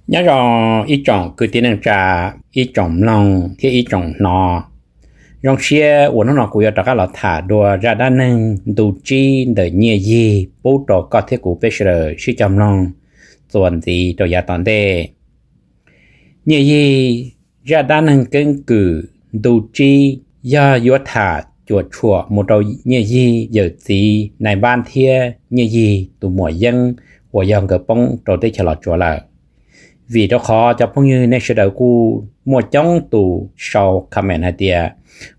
Nyob zoo ib tsoom kwv tij neej tsa, ib tsoom mloog thiab ib tsoom hnov. Zoo siab uas hnub no kuv yuav rov qab los tham dua zaj dab neeg ntu tsib ntawm Nyiaj Yig pub rau koj thiab kuv peb sawv daws sib cog mloog txuas ntxiv rau yav tom ntej. Nyiaj Yig, zaj dab neeg keeb kwm ntu tsib yog yuav tham cuam tshuam mus rau Nyiaj Yig yawm txiv Nais Npab thiab Nyiaj Yig tus muam Yeeb uas yog nkawd poob rau teb chaws Los Tsuas lawm. Vim rau qhov cov phooj ywg nej sawv daws kuj muaj coob tus sau comment hais tias,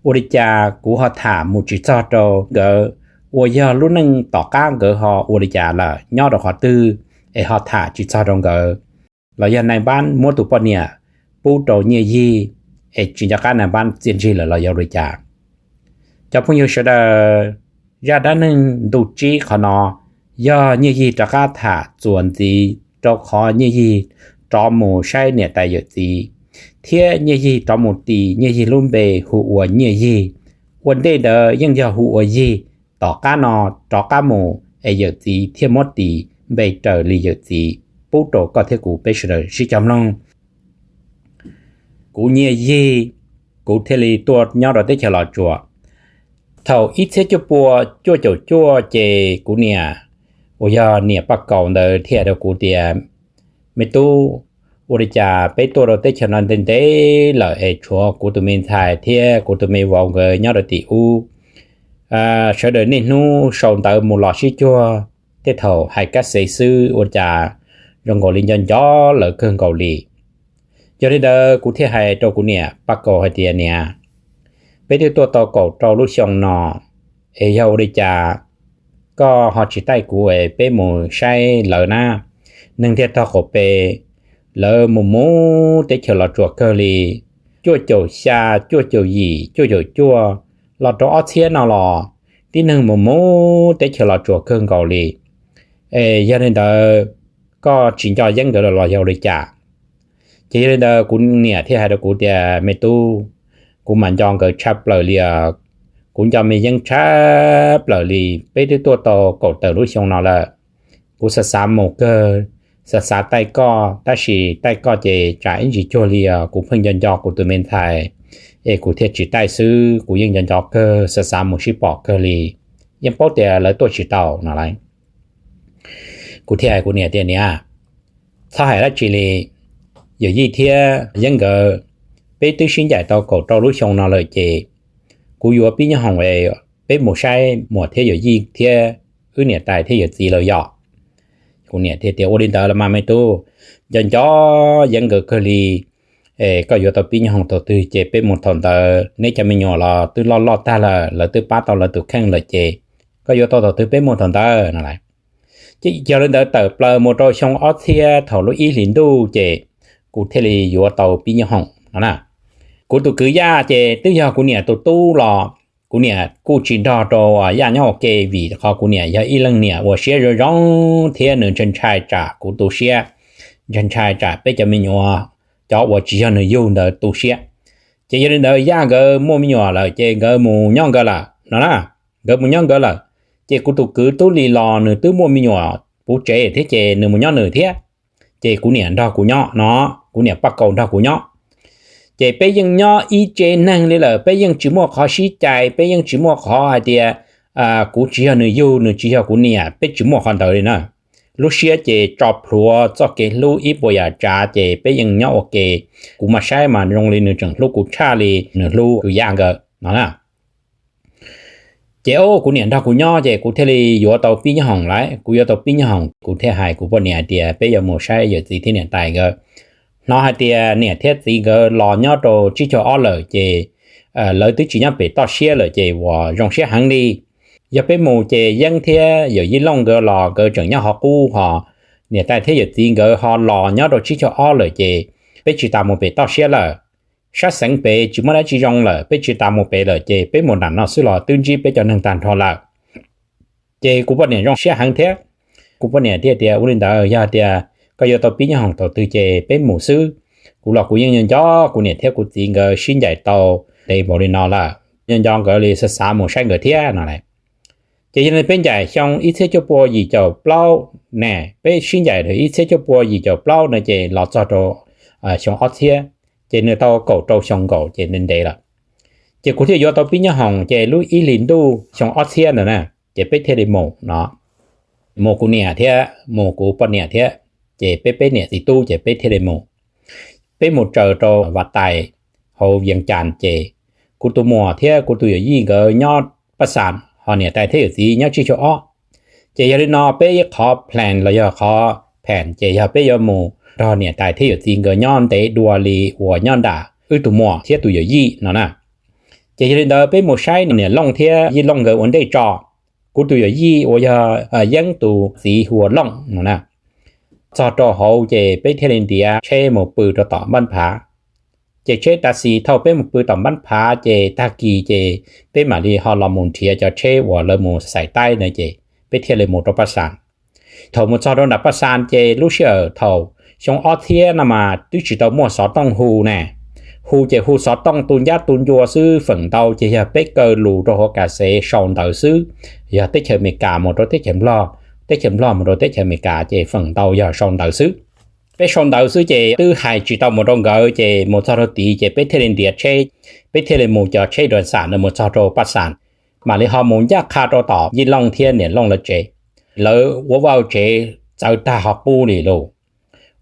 ua li cas kuv ho tham mus tsis txog rau nkawd, uas yog lub neej tom qab nkawd ho ua li cas lawm, nyob rau qhov twg es ho tham tsis txog rau nkawd, los yog Nais Npab muab tus poj niam pub rau Nyiaj Yig es tsis nco qab Nais Npab txiaj ntsig lawm los yog ua li cas. Cov phooj ywg sawv daws, zaj dab neeg ntu tsib qhov no yog Nyiaj Yig rov qab tham txuas ntxiv rau qhov Nyiaj Yig rov mus saib niam tais yawm txiv, thiab Nyiaj Yig rov mus tis Nyiaj Yig lub npe hu ua Nyiaj Yig. Ua ntej ntawd yeej yog hu ua Yig, tom qab no rov qab mus es yawm txiv thiaj muab tis npe raws li yawm txiv pub rau koj thiab kuv peb sawv daws sib cog mloog. Kuv Nyiaj Yig, kuv thiaj li tuaj nyob rau teb chaws Los Tsuas. Thaum ib txhiab cuaj pua cuaj caum cuaj ces kuv niam, uas yog niam Paj Kaus ntawd thiaj hais rau kuv tias, me tub, ua li cas peb tuaj rau teb chaws no ntev ntev lawm es tshuav kuv tus me ntxhais thiab kuv tus me vauv nkawd nyob rau tim ub, sawv daws niaj hnub sau ntawv mus los sib cuag, tej thaum hais kab xes xwb ua cas zoo nkaus li nco nco lawv kawg nkaus li. Yog li ntawd kuv thiaj hais rau kuv niam Paj Kaus hais tias, niam, peb twb tuaj tau kaum rau lub xyoo no, es yog ua li cas koj ho tsis taij kuv es peb mus saib lawv na? Neeg thiaj tog qaum pes, lawv mus mus teb chaws Los Tsuas kawg li, cuaj caum xya, cuaj caum yim, cuaj caum cuaj, los rau ob txhiab no los tib neeg mus mus teb chaws Los Tsuas kawg nkaus li. Es yog li ntawd koj tsis nco Yeeb nkawd los yog ua li cas? Ces yog li ntawd kuv niam thiaj hais rau kuv tias, me tub, kuv mas nco nkawd tshaj plaws li os. Kuv nco me Yeeb tshaj plaws li, peb twb tuaj tau kaum tawm lub xyoo no lawm. Kuv xav xav mus kawg, xav xav taij koj, tab sis taij koj ces tsam ib ntsis cuag li os, kuv pheej nco nco kuv tus me ntxhais, es kuv thiaj tsis taij xwb. Kuv yeej nco nco kawg, xav xav mus sib pom kawg li, yeej paub tias lawv tuaj tsis tau no lauj. Kuv thiaj hais kuv niam tias, niam, txhob hais dab tsi li, yawm yij thiab Yeeb nkawd, peb twb sib ncaim tau kaum rau lub xyoo no lawm ces kuv yuav pib nyoob hoom es peb mus saib muam thiab yawm yij thiab wb niam tais thiab yawm txiv lawm yom. Kuv niam thiaj tias, ua li ntawd los mas me tub, nco nco Yeeb nkawd kawg li, es koj yuav tau pib nyoob hoom thaum twg ces peb mus thaum ntawd, neb cov me nyuam los twb loj loj tag lawm, lawv twb pab tau lawv tus kheej lawm ces koj yuav tau thaum twg peb mus thaum ntawd no lauj. Ces yog li ntawd tawm plaws mus rau xyoo ob txhiab thaum lub ib hlis ntuj ces kuv thiaj li yuav tau pib nyoob hoom no na. Kuv tus kwv Yaj ces twb yog kuv niam tus tub los kuv niam kuj tsis nrog rau Yaj nyob ua ke vim qhov kuv niam yog ib leej niam uas siab zoo zoo thiab nws ntshai ntshai tsam kuv tu siab, ntshai ntshai tsam peb cov me nyuam, cov uas tsis yog nws yug ntawd tu siab. Ces yog li ntawd Yaj nkawd muaj me nyuam lawm ces nkawd mus nyob nkawd lawm no na. Nkawd mus nyob nkawd lawm, ces kuv tus kwv Tub Lis los nws twb muaj me nyuam puv tsev thiab ces nws mus nyob nws thiab. Ces kuv niam nrog kuv nyob no, kuv niam Paj Kaus nrog kuv nyob. Ces peb yeej nyob ib tsev neeg li lawm, peb yeej tsis muaj qhov sib cais, peb yeej tsis muaj qhov hais tias kuv tsis yog nws yug, nws tsis yog kuv niam, peb tsis muaj qhov ntawd li na. Lub siab ces tso plhuav txoj kev hlub ib puas yam tsav ces peb yeej nyob ua ke. Kuv mas saib mas zoo li nws tseem hlub kuv tshaj li nws hlub kwv Yaj nkawd no na. Ces o kuv niam nrog kuv nyob ces kuv thiaj li yuav tau pib nyoob hoom lawm. Kuv yuav tau pib nyoob hoom, kuv thiaj hais kuv poj niam hais tias peb yuav mus saib yawm txiv thiab niam tais nkawd. Hnov hais tias niam thiab txiv nkawd los nyob rau tsib caug ob lawm ces lawv twb tsis nyob pem toj siab lawm ces uas zoo siab heev li. Yog peb mus ces Yeeb thiab yawm yij Looj nkawd los nkawd tseem nyob qhov qub hos, niam tais thiab yawm txiv nkawd ho los nyob rau tsib caug ob lawm ces peb tsis tas mus pem toj siab lawm. Sab xeev pem tsis muaj dab tsi zoo lawm, peb tsis tas mus pem lawm ces peb mus nram no xwb los twb ntsib peb cov neeg tag nrho lawm. Ces kuv poj niam zoo siab heev thiab. Kuv poj niam thiaj tias ua li ntawd yog tias koj yuav tau pib nyoob hoom thaum twg ces peb mus xwb. Kuv los kuv yeej nco nco kuv niam thiab kuv txiv nkawd sib ncaim tau ntev npaum li no lawm, nco nco nkawd li xav xav mus saib nkawd thiab no lauj. Ces yog li peb ncaim xyoo ib txhiab cuaj pua yim caum plaub ne, peb sib ncaim ib txhiab cuaj pua yim caum plaub no ces los txog rau xyoo ob txhiab, ces nws tau kaum rau xyoo nkaus ces nws ntev lawm. Ces kuv thiaj yuav tau Pib Nyob Hoos ces lub ib hlis ntuj xyoo ob txhiab ntawd na, ces peb thiaj li mus no, mus kuv niam thiab mus kuv poj niam thiab, ces peb peb niam txiv tub ces peb thiaj li mus. Peb mus tsaws rau Vaj Tais hauv Vias Cas ces kuv tus muam thiab kuv tus yawm yij nkawd nyob Paj Xas, ho niam tais thiab yawm txiv nyob Tsib Caug Ob. Ces yog li no peb ib qhov plan los yog qhov pheem ces yog peb yuav mus nrog niam tais thiab yawm txiv nkawd nyob ntev dua li uas nyob nram wb tus muam thiab tus yawm yij no na. Ces yog li ntawd peb mus saib niam Looj thiab yij Looj nkawd ua ntej tso. Kuv tus yawm yij uas yog Yeeb tus txiv hu ua Looj no na. Txog rau hauv ces peb thiaj li ntiav tsheb mus pw rau tom Npab Phav. Ces tsheb taxi thauj peb mus pw tom Npab Phav ces tag kis ces peb mam li ho los mus nrhiav cov tsheb uas lawv mus Xais Taib na ces peb thiaj li mus rau Paj Xas. Thaum mus txog rau nram Paj Xas ces lub sij hawm thaum xyoo ob txhiab no mas twb tsis tau muaj xov tooj hu ne. Hu ces hu xov tooj tu ncab tu ncua xwb, feem ntau ces yog peb kaw lus rau hauv kas xev sau ntawv xwb, yog teb chaws Amelikas mus rau teb chaws Nplog, teb chaws Nplog mus rau teb chaws Amelikas ces feem ntau yog sau ntawv xwb. Peb sau ntawv xwb ces twb hais tsis tau mus rau nkawd ces mus txog rau tid ces peb thiaj li ntiav tsheb, peb thiaj li mus cov tsheb dua xam ntawd mus txog rau Paj Xas, mam li ho mus ncaj qha rau tom Yij Looj thiab niam Looj lawv tsev. Lawv ua vaj ua tsev txawv tag qhov qub li lauj.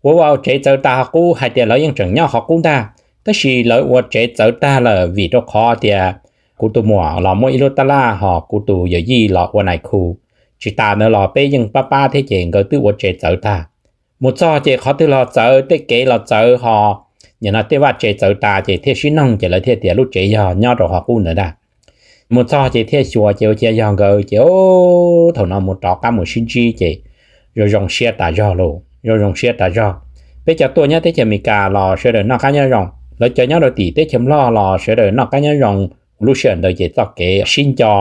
Ua vaj ua tsev txawv tag qhov qub hais tias lawv yeej tseem nyob qhov qub ntag, tab sis lawv ua tsev txawv tag lawm vim rau qhov tias kuv tus muam los muaj ib lub tab laj ho kuv tus yawm yij los ua nais khu. Tsis tas ntawd los peb yeej pab pab thiab ces nkawd twb ua tsev txawv tag. Mus txog ces qhov twg los txawv, tej kev los txawv ho, nim no tej vaj tsev txawv tas ces thiaj sib noog ces lawv thiaj tias lub tsev yog nyob rau qhov qub ntawd ntag. Mus txog ces thiaj xyuas ces ua cas yog nkawd ces thaum no mus rov qab mus sib ntsib ces zoo zoo siab tas zog lauj, zoo zoo siab tas zog. Peb cov tuaj nyob teb chaws Amelikas los sawv daws noj qab nyob zoo, lawv cov nyob rau tim teb chaws Nplog los sawv daws noj qab nyob zoo. Lub sij hawm ntawd ces txoj kev sib nco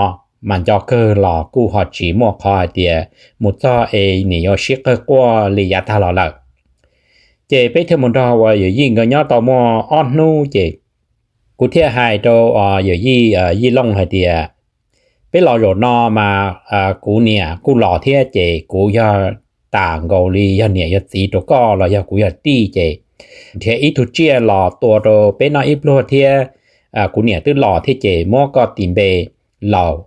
mas nco kawg los kuj ho tsis muaj qhov hais tias mus txog es nim yuav sib qawg quaj li yav tag los lawm. Ces peb thiaj mus nrog uas yawm yij nkawd nyob tau muaj ob hnub ces kuv thiaj hais rau yawm yij, Yij Looj hais tias peb los zaum no mas kuv niam kuj los thiab ces kuv yog tas nkaus li yog niam yog txiv rau koj los yog kuv yog tij ces nrhiav ib tug tsiaj los tua rau peb noj ib pluag thiab. Kuv niam twb los thiab ces muab koj tis npe Laus,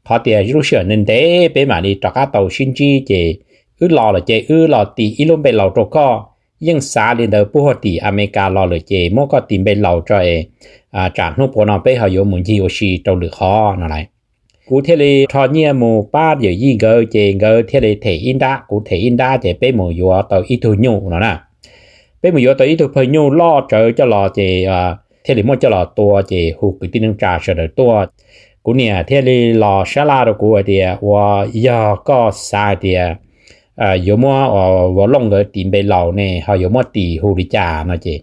qhov tias lub sij hawm ntev ntev peb mam li rov qab tau sib ntsib ces wb los lawm ces wb los tis ib lub npe Laus rau koj. Yeej xav li ntawd, puag tim Amelikas los lawm ces muab koj tis npe Laus tso es tsam hnub puav no peb ho yuav mus ncig ua si rau lwm qhov no lauj. Kuv thiaj li rho nyiaj mus pab yawm yij nkawd ces nkawd thiaj li them ib nrab, kuv them ib nrab ces peb mus yuav tau ib tug nyuj no na. Peb mus yuav tau ib tug phawj nyuj loj tsawv coj los ces thiaj li muab coj los tua ces hu kwv tij neej tsa sawv daws tuaj. Kuv niam thiaj li los sab laj rau kuv hais tias ua yog koj xav hais tias yuav muab Vauv Looj nkawd tis npe Laus ne ho yuav muab tis hu li cas no ces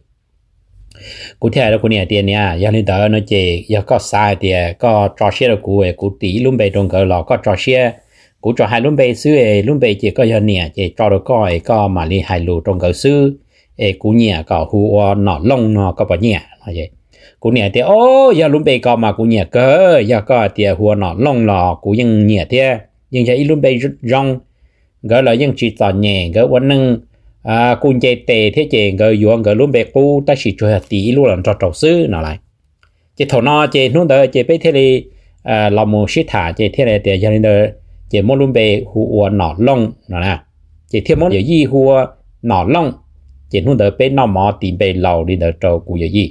kuv thiaj hais rau kuv niam tias niam, yog li ntawd no ces yog koj xav hais tias koj tso siab rau kuv, kuv tis ib lub npe rau nkawd los koj tso siab. Kuv tso hais lub npe xwb es lub npe ces koj yog niam ces tso rau koj es koj mam li hais lus rau nkawd xwb, es kuv nyiam kom hu ua Nom Looj no koj puas nyiam? Kuv niam tias o, yog lub npe ko mas kuv nyiam kawg, yog koj hais tias hu ua Nom Looj los kuv yeej nyiam thiab, yeej yog ib lub npe zoo. Nkawd los yeej tsis txom nyem, nkawd ua neej kuj nce tes thiab ces nkawd yuav nkawd lub npe qub tab sis tsuas yog tis ib lub los nrog rau xwb no lauj. Ces thaum no ces hnub ntawd ces peb thiaj li los mus sib tham ces thiaj li tias yog li ntawd ces muab lub npe hu ua Nom Looj no na. Ces thiaj muab yawm yij hu ua Nom Looj. Ces hnub ntawd peb noj mov tis npe Laus li ntawd rau kuv yawm yij.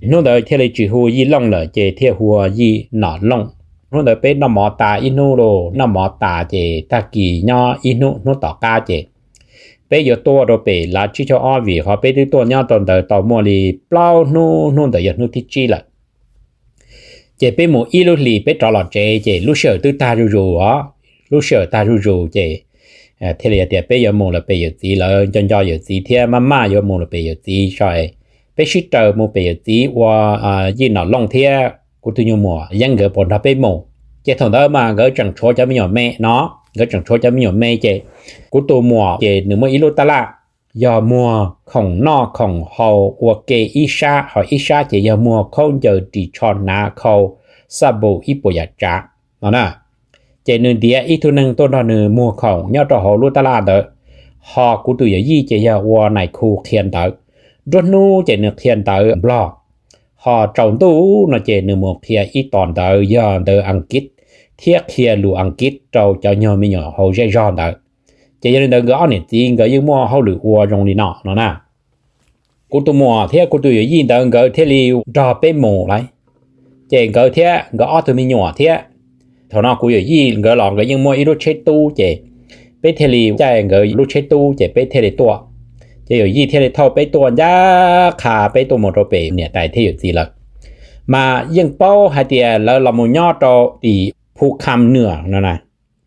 Hnub ntawd thiaj li tsis hu Yij Looj lawm ces thiaj hu ua Yij Nom Looj. Hnub ntawd peb noj mov tas ib hnub lauj, noj mov tas ces tag kis nyob ib hnub, hnub tom qab ces peb yuav tuaj rau pem Lav Tsib Caug Ob vim qhov peb twb tuaj nyob rau ntawd tau muaj li plaub hnub, hnub ntawd yog hnub thib tsib lawm. Ces peb mus ib lub hlis peb rov los tsev ces lub sij hawm twb tag zuj zus os, lub sij hawm tag zuj zus ces thiaj li tias peb yuav mus lawm pem yawm txiv lawm, nco nco yawm txiv thiab maj maj yuav mus lawm pem yawm txiv tso. Peb sib raws mus pem yawm txiv ua Yij Nom Looj thiab kuv tus nyuag muam Yeeb nkawd puas nrog peb mus. Ces thaum ntawd mas nkawd tseem tshuav cov me nyuam me no, nkawd tseem tshuav cov me nyuam me ces kuv tus muam ces nws muaj ib lub tab laj, yog muag khoom noj khoom haus ua ke ib sab, ho ib sab ces yog muag khaub ncaws ris tsho hnav khau xab npum ib puas yam tsav no na. Ces nws ntiav ib tug neeg tuaj nrog nws muag khoom nyob rau hauv lub taj laj ntawd, ho kuv tus yawm yij ces yog ua nais khu qhia ntawv. Nruab hnub ces nws qhia ntawv Nplog, ho tsaus ntuj no ces nws mus qhia ib tos ntawv yog ntawv Askiv thiab qhia lus Askiv rau cov nyuag me nyuam hauv zej zog ntawd. Ces yog li ntawd nkawd ob niam txiv nkawd yeej muaj hauj lwm ua zoo li no no na. Kuv tus muam thiab kuv tus yawm yij ntawd nkawd thiaj li nrog peb mus lawm. Ces nkawd thiab nkawd ob tug me nyuam thiab, thaum no kuv yawm yij nkawd los nkawd yeej muaj ib lub tsheb tub, ces peb thiaj li caij nkawd lub tsheb tub ces peb thiaj li tuaj. Ces yawm yij thiaj li thauj peb tuaj ncaj qha peb tuaj mus rau pem niam tais thiab yawm txiv lawm. Mas yeej paub hais tias lawv los mus nyob rau tim Phu Kham Nuam no.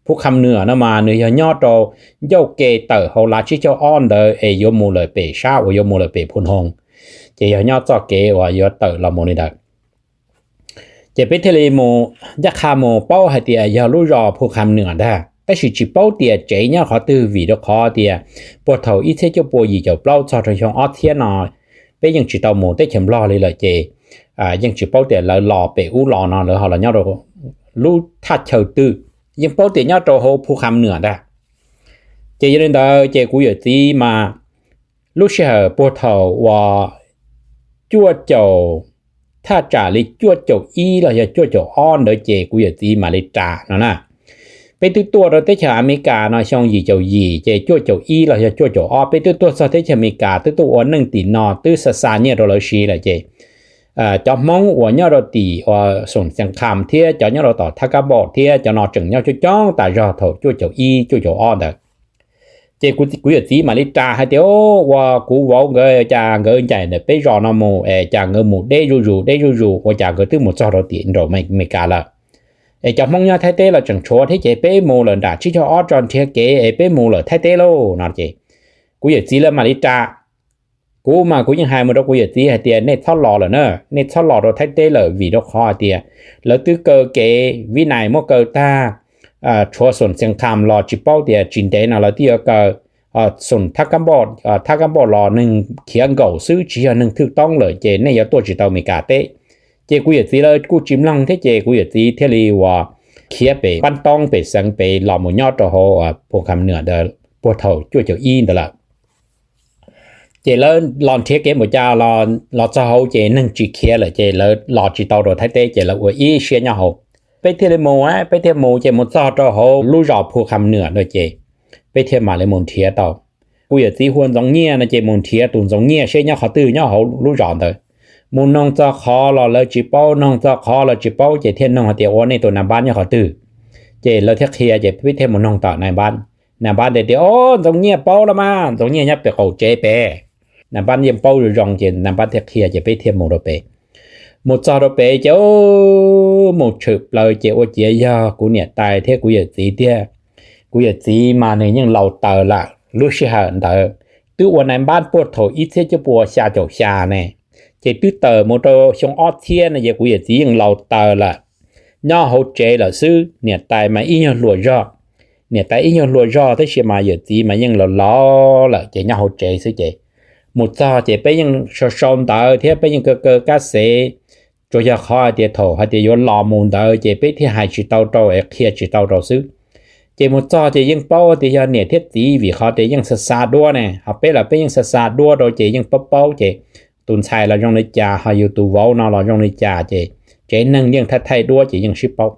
Phu Kham Nuam no mas nws yog nyob rau ncauj ke tawm hauv lav tsib caug ob ntawd es yuav mus lawm pem sab uas yuav mus lawm pem Phu Nhoos, ces yog nyob txoj kev uas yuav tawm los mus li ntawd. Ces peb thiaj li mus ncaj qha mus paub hais tias yog lub zos Phu Kham Nuam ntag, tab sis tsis paub tias tsev nyob qhov twg vim rau qhov tias puag thaum ib txhiab cuaj pua yim caum plaub txog rau xyoo ob txhiab no peb yeej tsis tau mus teb chaws Nplog li lawm, ces yeej tsis paub tias lawv los pem ub los no lawv ho los nyob rau lub thaj chaw twg, yeej paub tias nyob rau hauv Phu Kham Nuam ntag. Ces yog li ntawd ces kuv yawm txiv mas lub sij hawm puag thaum uas cuaj caum, thaj tsam li cuaj caum ib los yog cuaj caum ob ntawd ces kuv yawm txiv mam li ras no na. Peb twb tuaj rau teb chaws Amelikas no xyoo yim caum yim, ces cuaj caum ib los yog cuaj caum ob peb twb tuaj txog teb chaws Amelikas, twb tuaj ua neej tim no, twb xa xa nyiaj rau lawv siv lawm ces cov Hmoob uas nyob rau tim uas Xoom Xees Kham thiab cov nyob rau tom Thab Kab Npauj thiab cov no tseem nyob coob coob tas zog thaum cuaj caum ib cuaj caum ob ntawd. Ces kuv yawm txiv mam li ras hais tias, Ua kuv vauv nkawd cas nkawd ncaim ntawm peb zos no mus es cas nkawd mus deb zuj zus deb zuj zus, ua cas nkawd twb mus txog rau tim nraum Amelikas lawm? Es cov Hmoob nyob Thaib teb los tseem tshuav thiab, ces peb mus lawm nram tsib caug ob tso nrhiav kev es peb mus lawm Thaib teb lauj no. Ces kuv yawm txiv lawv mam li ras. Kuv mas kuv yeej hais mus rau kuv yawm txiv hais tias, Nej txhob los lawm na, nej txhob los rau Thaib teb lawm, vim rau qhov hais tias lawv twb kaw kev Vib Nais muab kaw tag, tshuav Xoom Xees Kham los tsis paub tias tsis ntev no lawv twb yuav kaw Xoom Thab Kab Npauj, Thab Kab Npauj los neeg khiav nkaum xwb tsis yog neeg thwj toob lawm, ces nej yuav tuaj tsis tau Amelikas teb. Ces kuv yawm txiv lawv kuj tsis mloog thiab, ces kuv yawm txiv thiaj li uas khiav pem Pab Toob pem xeev pem los mus nyob rau hauv Phu Kham Nuam ntawd puag thaum cuaj caum ib ntawd lawm. Ces lawv los nrhiav kev npaum cas los txog hauv ces neeg tsis khiav lawm, ces lawv los tsis tau rau Thaib teb, ces lawv ua ib siab nyob hauv. Peb thiaj li mus, peb thiaj mus, ces mus txog rau hauv lub zos Phu Kham Nuam no ces peb thiaj mam li mus nrhiav tau. Kuv yawm txiv hu ua Ntxoov Nyiaj no, ces mus nrhiav tus Ntxoov Nyiaj seb nyob qhov twg nyob hauv lub zos ntawd. Mus noog txog qhov los lawv tsis paub, noog txog qhov lawv tsis paub, ces thiaj noog hais tias, Ua nej tus na npab nyob qhov twg? Ces lawv thiaj qhia, ces peb thiaj mus noog tom na npab. Na npab ntawd tias, O, Ntxoov Nyiaj paub los mas, Ntxoov Nyiaj nyob pem qaum tsev pem. Na npab yeej paub zoo zoo, ces na npab thiaj qhia, ces peb thiaj mus rau pem. Mus txog rau pem ces mus tshwm plaws ces ua ciav yog kuv niam tais thiab kuv yawm txiv tiag. Kuv yawm txiv mas nws yeej laus taws lawm, lub sij hawm ntawd twb ua na npab puag thaum ib txhiab cuaj pua xya caum xya ne, ces twb tawm mus rau xyoo ob txhiab no ces kuv yawm txiv yeej laus taws lawm, nyob hauv tsev lawm xwb. Niam tais mas ib nyuag hluas zog, niam tais ib nyuag hluas zog tab sis mas yawm txiv mas yeej laus laus lawm ces nyob hauv tsev xwb. Ces mus txog ces peb yeej sau sau ntawv thiab peb yeej kaw kaw kab xev, tsuas yog qhov hais tias thaum hais tias yuav los mus ntawd ces peb thiaj hais tsis tau rau es qhia tsis tau rau xwb. Ces mus txog ces yeej paub tias yog niam thiab txiv vim qhov tias yeej xa xa duab ne, ho peb los peb yeej xa xa duab rau ces yeej paub paub ces tus ntxhais los zoo li cas ho yus tus vauv no los zoo li cas ces tsev neeg yeej thaij thaij duab ces yeej sib paub.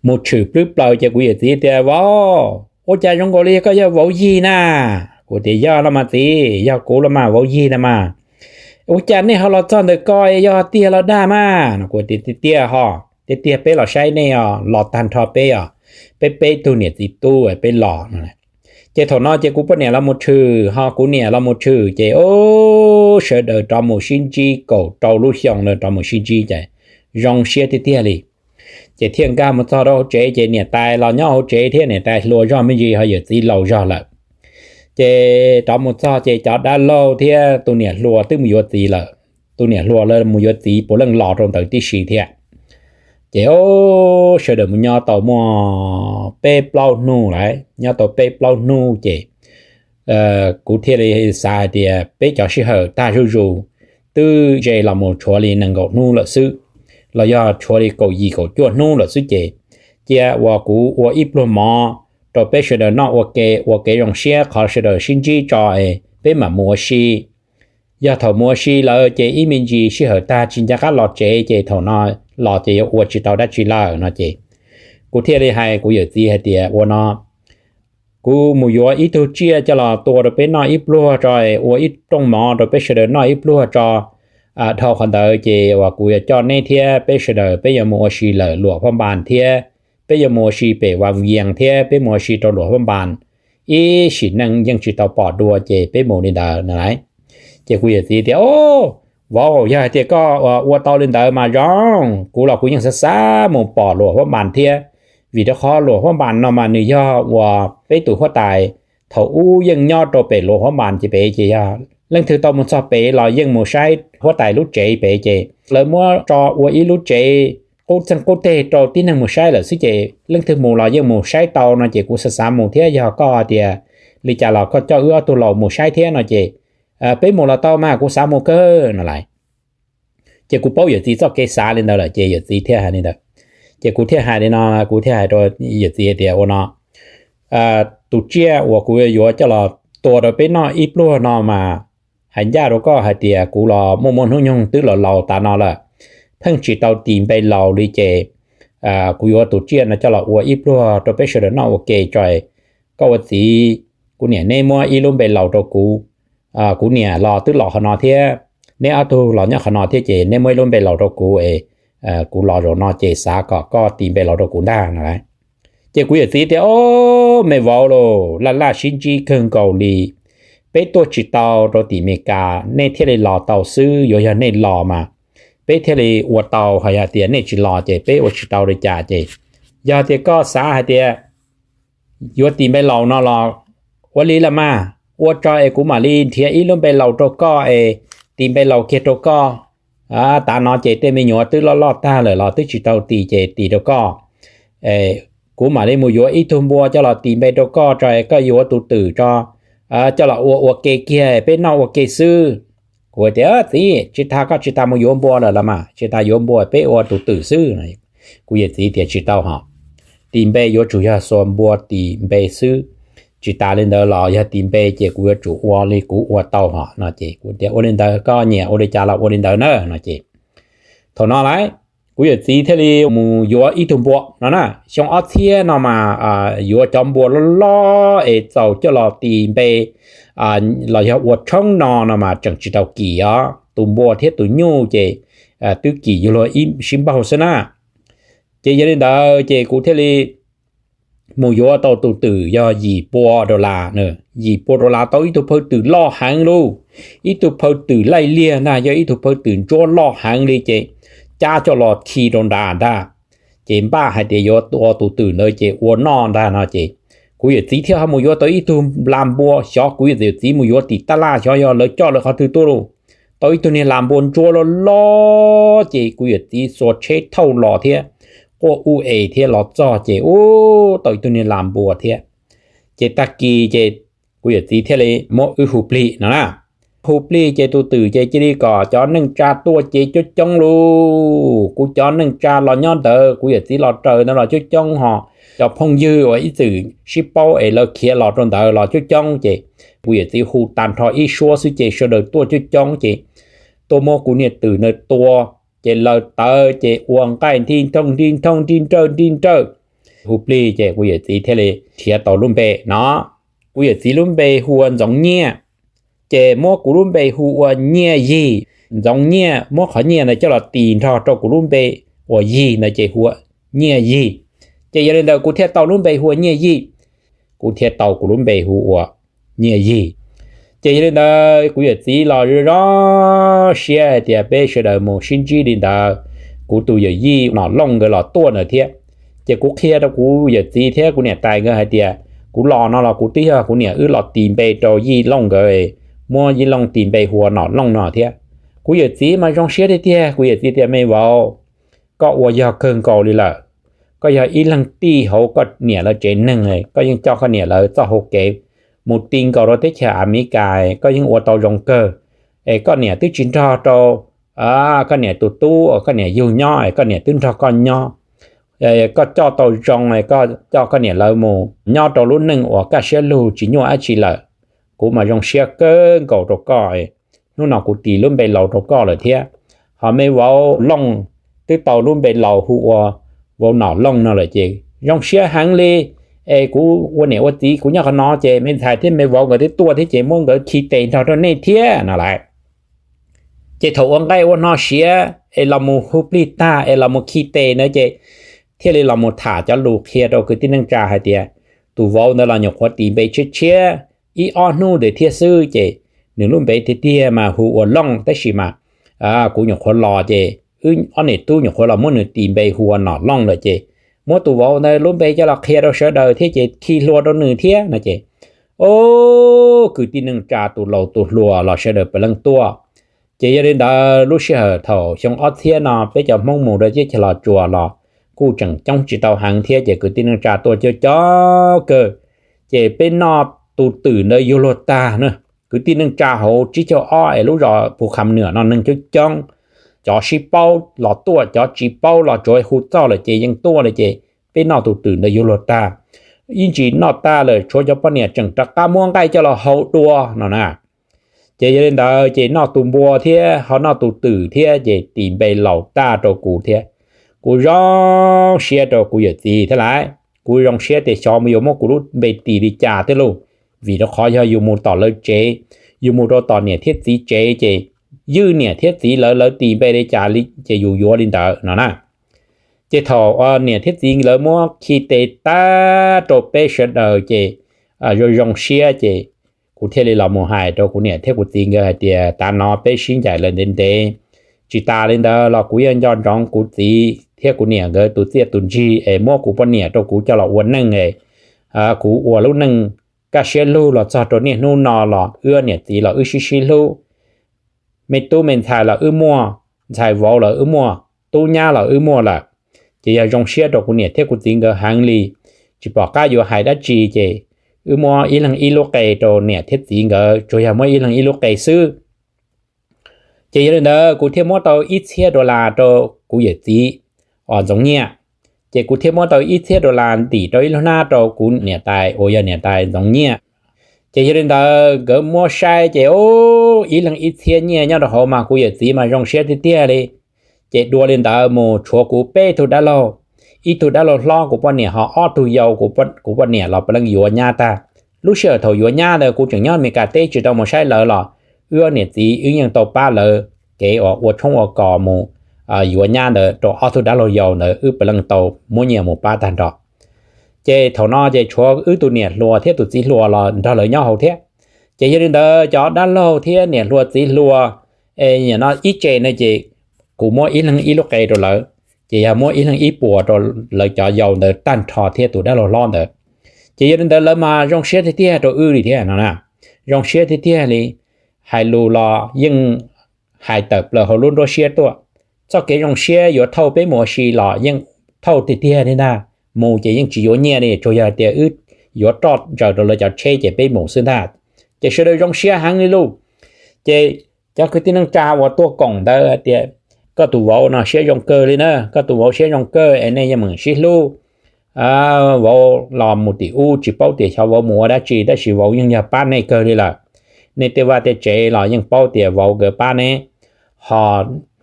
Mus tshwm plwb plaws ces kuv yawm txiv tias, Vauv, ua cas zoo nkaus li koj yog vauv yig na? Kuv tias, Yog los mas txiv, yog kuv los mas, vauv yig na mas. Ua cas nej ho los txog ntawm ko, yog tiag los dag mas? Kuv tias, Tiag tiag ho, tiag tiag peb los saib nej os, los tag nrho peb os, peb peb tug niam txiv tub peb los no. Ces thaum no ces kuv poj niam los mus tshwm ho kuv niam los mus tshwm ces sawv daws rov mus sib ntsib kaum rau lub xyoo na, rov mus sib ntsib ces zoo siab tiag tiag li. Ces thiaj nkag mus txog rau hauv tsev ces niam tais los nyob hauv tsev thiab, niam tais hluas zog me ntsis ho yawm txiv laus zog lawm. Ces rov mus txog ces cov dab laug thiab tus niam hluas twb mus yuav txiv lawm. Tus niam hluas lawv mus yuav txiv puav leej los rau ntawd tib si thiab. Ces sawv daws mus nyob tau muaj peb plaub hnub lawm, nyob tau peb plaub hnub ces kuv thiaj li xav hais tias peb cov sij hawm tag zuj zus, twb ze los mus tshuav li nees nkaum hnub lawm xwb, los yog tshuav li kaum yim kaum cuaj hnub lawm xwb ces cia uas kuv ua ib pluag mov rau peb sawv daws noj ua ke, ua kev zoo siab qhov sawv daws sib ntsib tso es peb mam mus ua si. Yog thaum mus ua si lawm ces ib me ntsis sij hawm tag tsis nco qab los tsev ces thaum no los ces yuav ua tsis tau dab tsi lawm no ces kuv thiaj li hais kuv yawm txiv hais tias ua no, kuv mus yuav ib tug tsiaj coj los tua rau peb noj ib pluag tso, ua ib rooj mov rau peb sawv daws noj ib pluag tso. Dhau qhov ntawd ces uas kuv yuav coj neb thiab peb sawv daws peb yuav mus ua si lawm luam huab npas thiab, peb yuav mus ua si pem Vas Yees thiab peb mus ua si rau luam huab npas, ib sim neej yeej tsis tau pom dua ces peb mus li ntawd na. Ces kuv yawm txiv tias, O, vauv, yog hais tias koj ua tau li ntawd mas zoo, kuv los kuv yeej xav xav mus pom luam huab npas thiab, vim rau qhov luam huab npas no mas nws yog uas peb tus huab tais thaum ub yeej nyob rau pem luam huab npas ces pem ces yog leej twg tau mus txog pem los yeej mus saib huab tais lub tsev pem ces lawv muab tso ua ib lub tsev qub txeeg qub teg rau tib neeg mus saib lawm xwb ces leej twg mus los yeej mus saib tau no ces kuv xav xav mus thiab, yog koj tias li cas los koj coj wb ob tug laus mus saib thiab no ces peb mus los tau mas kuv xav mus kawg no lais. Ces kuv paub yawm txiv txoj kev xav li ntawd lawm ces yawm txiv thiaj hais li ntawd. Ces kuv thiaj hais li no, kuv thiaj hais rau yawm txiv tias ua no, tus tsiaj uas kuv yuav coj los tua rau peb noj ib pluag no mas hais ncaj rau koj hais tias kuv los muaj muaj hnub nyoog twb los laus tas no lawm, pheej tsis tau tis npe laus li ces kuv yuav tus tsiaj no coj los ua ib pluag rau peb sawv daws noj ua ke tso. Koj ua txiv, kuv niam neb muab ib lub npe laus rau kuv, kuv niam los twb los qhov no thiab, neb ob tug los nyob qhov no thiab ces neb muab ib lub npe laus rau kuv es kuv los zaum no ces xav kom koj tis npe laus rau kuv ntag no. Ces kuv yawm txiv tias, O, me vauv lauj, laj laj sib ntsib kawg nkaus li. Peb tuaj tsis tau rau tim Amelikas nej thiaj li los tau xwb, yuav yog nej los mas peb thiaj li ua tau, ho yog tias nej tsis los ces peb ua tsis tau li cas ces yog tias koj xav hais tias yuav tis npe laus no los ua li los mas, ua tso es kuv mam li nrhiav ib lub npe laus rau koj es tis npe laus kiag rau koj. Tav no ces tej me nyuam twb loj loj tag lawm los twb tsis tau tis ces tis rau koj. Kuv mam li mus yuav ib tug npua coj los tis npe rau koj tso es koj yuav tus twm tso, coj los ua ua ke kiag peb noj ua ke xwb. Kuv tias, Txiv, tsis tas koj tsis tas mus yuav npua lawm los mas, tsis tas yuav npua peb ua tus twm xwb. Kuv yawm txiv tias, Tsis tau hos, tis npe yuav tsum yog xuas npua tis npe xwb. Tsis tas li ntawd los yog tis npe ces kuv yuav tsum ua li kuv ua tau hos no ces kuv tias, Ua li ntawd koj nyiam ua li cas los ua li ntawd na no ces thaum no lawm kuv yawm txiv thiaj li mus yuav ib tug npua no na. Xyoo ob txhiab no mas yuav cov npua loj loj es txaus coj los tis npe los yog ua tshoob no no mas tseem tsis tau kim os. Tus npua thiab tus nyuj ces twb kim yuav luag ib sib npaug xwb na. Ces yog li ntawd ces kuv thiaj li mus yuav tau tus twm yog yim pua dollar, yim pua dollar tau ib tug phaw twm loj heev lauj, ib tug phaw twm laij liag ntag, yog ib tug phaw twm ntsuab loj heev li ces cab coj los khi rau nrad ntag. Ces npaj hais tias yuav ua tus twm ntawd ces ua noj ntag no ces kuv yawm txiv thiaj ho mus yuav tau ib tug nplas npua, xyov kuv yawm txiv mus yuav tim tab laj xyov yog lawv coj lawv qhov twg tuaj lauj. Tau ib tug niag las npua ntsuab loj loj ces kuv yawm txiv xuas tsheb thauj los thiab quaj ub es thiab los txog ces ub tau ib tug niag las npua thiab. Ces tag kis ces kuv yawm txiv thiaj li muab wb hu plig no na. Hu plig ces tus twm ces cia li kom cov neej tsa tuaj ces coob coob lauj. Kuv cov neej tsa los nyob ntawd, kuv yawm txiv los raws ntawd los coob coob hos, cov phooj ywg uas ib txwm sib paub es lawv khiav los rau ntawd los coob coob ces kuv yawm txiv hu tag nrho ib suab xwb ces sawv daws tuaj coob coob ces tuaj muab kuv niag twm ntawd tua ces lawv tawv ces ua nqaij nti nrooj nti nrooj nti nrawj nti nrawj. Hu plig ces kuv yawm txiv thiaj li nrhiav tau lub npe no. Kuv yawm txiv lub npe hu ua Ntxoov Nyiaj, ces muab kuv lub npe hu ua Nyiaj Yig. Ntxoov Nyiaj muab qhov nyiaj ntawd coj los tis nrog rau kuv lub npe uas Yig ntawd ces hu ua Nyiaj Yig. Ces yog li ntawd kuv thiaj tau lub npe hu ua Nyiaj Yig. Kuv thiaj tau kuv lub npe hu ua Nyiaj Yig. Ces yog li ntawd kuv yawm txiv los zoo siab hais tias peb sawv daws mus sib ntsib li ntawd. Kuv tus yawm yij Nom Looj nkawd los tuaj ntawd thiab. Ces kuv qhia rau kuv yawm txiv thiab kuv niam tais nkawd hais tias kuv los no los kuv twb yog kuv niam wb los tis npe rau Yij Looj nkawd, muab Yij Looj tis npe hu ua Nom Looj no thiab. Kuv yawm txiv mas zoo siab tiag tiag, kuv yawm txiv tias, Me vauv, koj ua yog kawg nkaus li lawm. Koj yog ib leeg tij hauv koj niam lawv tsev neeg, koj yeej coj koj niam lawv txoj hau kev mus ti nkaus rau teb chaws Amelikas, koj yeej ua tau zoo kawg. Es koj niam twb tsis nrog rau koj niam tus tub uas koj niam yug nyob es koj niam twb nrog koj nyob. koj coj tau zoo, koj coj koj niam lawv mus nyob rau lub neej uas kaj siab lug tsis nyuaj dab tsi lawm. Kuv mas zoo siab kawg nkaus rau koj. Hnub no kuv tis lub npe laus rau koj lawm thiab. Ho me vauv Looj twb tau lub npe laus hu ua vauv Nom Looj no lawm ces zoo siab heev li. Es kuv ua niam ua txiv kuv nyob qhov no ces me ntxhais thiab me vauv nkawd twb tuaj thiab ces muab nkawd khi tes nrog rau nej thiab no lawm. Ces thaum ua nqaij ua no siav es los mus hu plig tag es los mus khi tes ntawd ces thiaj li los mus tham cov lus qhia rau kwv tij neej tsa hais tias tus vauv ntawd los nyuam qhuav tis npe tshiab tshiab ib ob hnub ntawd thiab xwb ces nws lub npe tiag tiag mas hu ua Looj tab sis mas kuv nyuam qhuav los ces wb ob niam tub nyuam qhuav los muab nws tis npe hu ua Nom Looj lawm ces muab tus vauv ntawd lub npe coj los qhia rau sawv daws thiab ces khi hlua rau nws thiab no ces o, kwv tij neej tsa tus laus tus hluas los sawv daws pes leej tuaj. Ces yog li ntawd lub sij hawm thaum xyoo ob txhiab no peb cov Hmoob mus rau teb chaws Los Tsuas los kuj tseem coob tsis tau heev thiab ces kwv tij neej tsa tuaj coob coob kawg. Ces peb noj tus twm ntawd yuav luag tag na. Kwv tij neej tsa hauv tsib caug ob es lub zos Phu Kham Nuam no neeg coob coob, cov sib paub los tuaj, cov tsis paub los tsuav hu txog lawm ces yeej tuaj lawm ces peb noj tus twm ntawd yuav luag tag. Ib ntsis noj tag lawm tshuav cov poj niam tseem rov qab muab nqaij coj los hau dua no na. Ces yog li ntawd ces noj tus npua thiab ho noj tus twm thiab ces tis npe laus tag rau kuv thiab. Kuv zoo siab rau kuv yawm txiv thiab lauj. Kuv zoo siab tias xyov mus yuav muab kuv lub npe tis li cas thiab lauj, vim rau qhov yog yus mus tom lawv tsev, yus mus rau tom niam thiab txiv tsev ces ywj niam thiab txiv lawv, lawv tis npe li cas ces yus yuav li ntawd no na. Ces thaum niam thiab txiv lawv muab khi tes tag rau peb sawv daws ces zoo zoo siab ces kuv thiaj li los mus hais rau kuv niam thiab kuv txiv nkawd hais tias tav no peb sib ncaim lawm ntev ntev. Tsis tas li ntawd los kuv yeej nco ntsoov kuv txiv thiab kuv niam nkawd tus txiaj tus ntsig es muab kuv poj niam rau kuv coj los ua neej es kuv ua lub neej kaj siab lug los txog rau niaj hnub no los wb niam txiv los wb sib sib hlub. Me tub me ntxhais los wb muaj, ntxhais vauv los wb muaj, tub nyab los wb muaj lawm. Ces yog zoo siab rau kuv niam thiab kuv txiv nkawd heev li, tsis pom qab yuav hais dab tsi ces wb muab ib leeg ib lub qe rau niam thiab txiv nkawd, tsuas yog muab ib leeg ib lub qe xwb. Ces yog li ntawd kuv thiaj muab tau ib txhiab dollar rau kuv yawm txiv uas Ntxoov Nyiaj. Ces kuv thiaj muab tau ib txhiab dollar ntim rau ib lub hnab rau kuv niam tais uas yog niam tais Ntxoov Nyiaj. Ces yog li ntawd nkawd muab saib ces ib leeg ib txhiab nyiaj nyob rau hauv mas kuv yawm txiv mas zoo siab tiag tiag li. Ces dua li ntawd mus tshuav kuv peb tug dab laug, ib tug dab laug hlob kuv poj niam ho ob tug yau kuv poj niam los peb leej yuav nyab tag. Lub sij hawm thaum yuav nyab ntawd kuv tseem nyob Amelikas teb tsis tau mus saib lawv los wb niam txiv wb yeej tau pab lawv kev uas ua tshoob ua kos mus yuav nyab ntawd rau ob tug dab laug yau ntawd wb peb leej tau muab nyiaj mus pab tag nrho. Ces thaum no ces tshuav wb tus niam hluas thiab tus txiv hluas los nrog lawv nyob hauv thiab. Ces yog li ntawd cov dab laug thiab niam hluas txiv hluas es nim no ib tse no ces kuv muab ib leeg ib lub qe rau lawv, ces yog muab ib leeg ib puas rau lawv cov yau ntawd tag nrho thiab tus dab laug hlob ntawd. Ces yog li ntawd lawv mas zoo siab tiag tiag rau wb li thiab no na. Zoo siab tiag tiag li, hais lus los yeej hais tawm plaws hauv lub nruab siab tuaj. Txoj kev zoo siab yuav thauj peb mus ua si los yeej thauj tiag tiag li ntag. Mus ces yeej tsis yuav nyiaj li, tsuas yog hais tias wb yuav roj ntsaws rau lawv cov tsheb ces peb mus xwb ntag. Ces sawv daws zoo siab heev li lauj. Ces cov kwv tij neej tsa uas tuaj koom ntawd hais tias koj tus vauv no siab zoo kawg li na, koj tus vauv siab zoo kawg es nej yeej meem sib hlub. Vauv los mus tim ub tsis paub tias xyov vauv mus ua dab tsi tab sis vauv yeej yog pab nej kawg li lawm. Nej tej vaj tej tsev los yeej paub tias vauv nkawd pab nej, ho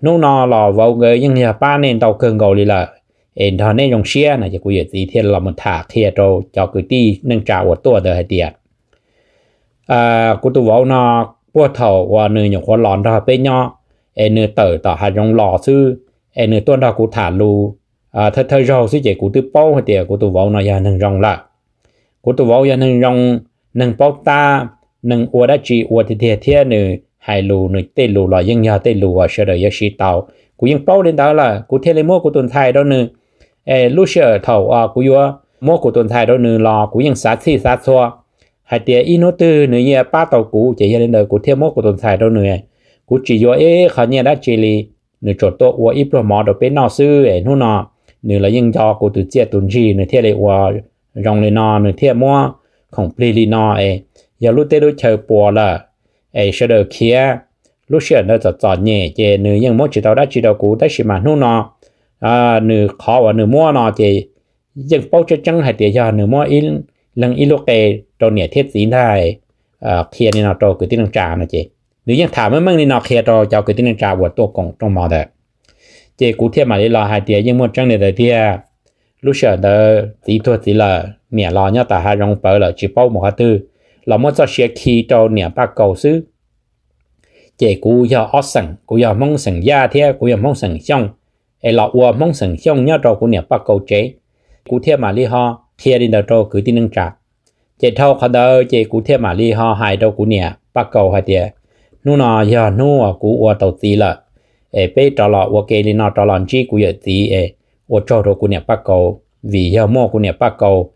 hnub no los vauv nkawd yeej yog pab nej ntau kawg nkaus li lawm, es nrog nej zoo siab no. Ces kuv yawm txiv thiaj los mus tham qhia rau cov kwv tij neej tsa uas tuaj ntawd hais tias kuv tus vauv no puag thaum uas nws nyuam qhuav los nrog peb nyob, es nws tawm tom hav zoov los xwb, es nws tuaj nrog kuv tham lus thawj thawj zaug xwb ces kuv twb paub hais tias kuv tus vauv no yog neeg zoo lawm. Kuv tus vauv yog neeg zoo, neeg paub tab, neeg ua dab tsi ua tiag tiag thiab nws hais lus nws tej lus los yeej yog tej lus uas sawv daws yuav siv tau. Kuv yeej paub li ntawd lawm kuv thiaj li muab kuv tus ntxhais rau nws. Lub sij hawm thaum kuv yuav muab kuv tus ntxhais rau nws los kuv yeej xav txhij xav txhua hais tias ib hnub twg nws yeej pab tau kuv, ces yog li ntawd kuv thiaj muab kuv tus ntxhais rau nws. Kuv tsis yuav ib qho nyiaj dab tsi li, nws tsuas tuaj ua ib pluag mov rau peb noj xwb es hnub no nws los yeej nco kuv tus txiaj tus ntsig nws thiaj li ua zoo li no, nws thiaj muab khoom plig li no es yog lub teb lub chaw puas lawm es sawv daws khiav. Lub sij hawm ntawd txom txom nyem ces nws yeej muab tsis tau dab tsi rau kuv tab sis mas hnub no Nws qhov uas nws muab no ces yeej paub tseeb tseeb hais tias yog nws muab ib leeg ib lub qe rau niam thiab txiv ntag. Qhia li no rau kwv tij neej tsa no ces nws yeej tham meej meej li no qhia rau cov kwv tij neej tsa uas tuaj koom rooj mov ntawd. Ces kuv thiaj mam li los hais tias yeej muaj tseeb li ntawd tiag. Lub sij hawm ntawd txiv tuag txiv lawm, niam los nyob tom hav zoov ploj lawm tsis paub mus qhov twg, los muab txoj sia khi rau niam Paj Kaus xwb. Ces kuv yog ob xeem, kuv yog Hmoob xeem Yaj thiab kuv yog Hmoob xeem Xyooj, es los ua Hmoob xeem Xyooj nyob rau kuv niam Paj Kaus tsev. Kuv thiaj mam li ho qhia li ntawd rau kwv tij neej tsa. Ces dhau qhov ntawd ces kuv thiaj mam li ho hais rau kuv niam Paj Kaus hais tias, hnub no yog hnub uas kuv ua tau txiv lawm, es peb rov los ua ke li no rov los ntsib kuv yawm txiv es ua tsaug rau kuv niam Paj Kaus, vim yog muaj kuv niam Paj Kaus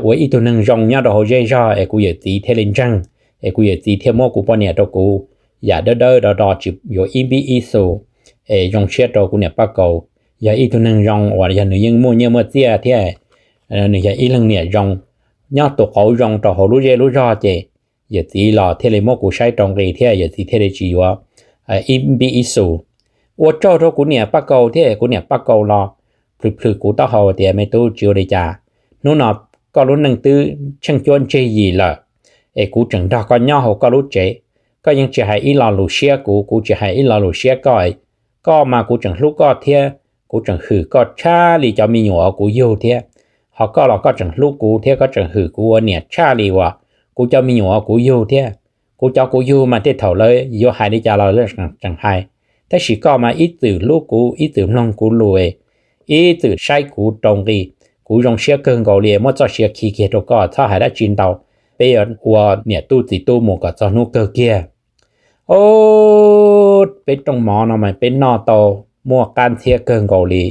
ua ib tug neeg zoo nyob rau hauv zej zog es kuv yawm txiv thiaj li ntseeg, es kuv yawm txiv thiaj muab kuv poj niam rau kuv, yam dawb dawb do do tsis yuav ib npib ib xus, es zoo siab rau kuv niam Paj Kaus, yog ib tug neeg zoo uas yog nws yeej muaj nyiaj muaj txiaj thiab nws yog ib leeg niam zoo, nyob tus qauv zoo rau hauv lub zej lub zog ces yawm txiv los thiaj li muab kuv saib rau nqi thiab yawm txiv thiaj li tsis yuav ib npib ib xus. Ua tsaug rau kuv niam Paj Kaus thiab kuv niam Paj Kaus los plhws plhws kuv taub hau tias, me tub, tsis ua li cas, hnub no koj lub neej twb tsheej cuab ntseg yim lawm, es kuv tseem nrog koj nyob hauv koj lub tsev, koj yeej tsis hais ib lo lus siab kuv, kuv tsis hais ib lo lus siab koj. Koj mas kuv tseem hlub koj thiab kuv tseem hwm koj tshaj li cov me nyuam uas kuv yug thiab. Ho koj los koj tseem hlub kuv thiab koj tseem hwm kuv ua niam tshaj li uas kuv cov me nyuam uas kuv yug thiab. Kuv cov kuv yug mas tej thaum lawv yuav hais li cas los lawv tseem hais, tab sis koj mas ib txwm hlub kuv, ib txwm mloog kuv lus, ib txwm saib kuv rau nqi. Kuv zoo siab kawg nkaus li, muab txoj sia khi kiag rau koj, txhob hais dab tsi ntau, peb yuav ua niam tub txiv tub mus kom txog hnub kawg kiag. Peb rooj mov no mas peb noj tau muaj qab ntxhiab kawg nkaus li.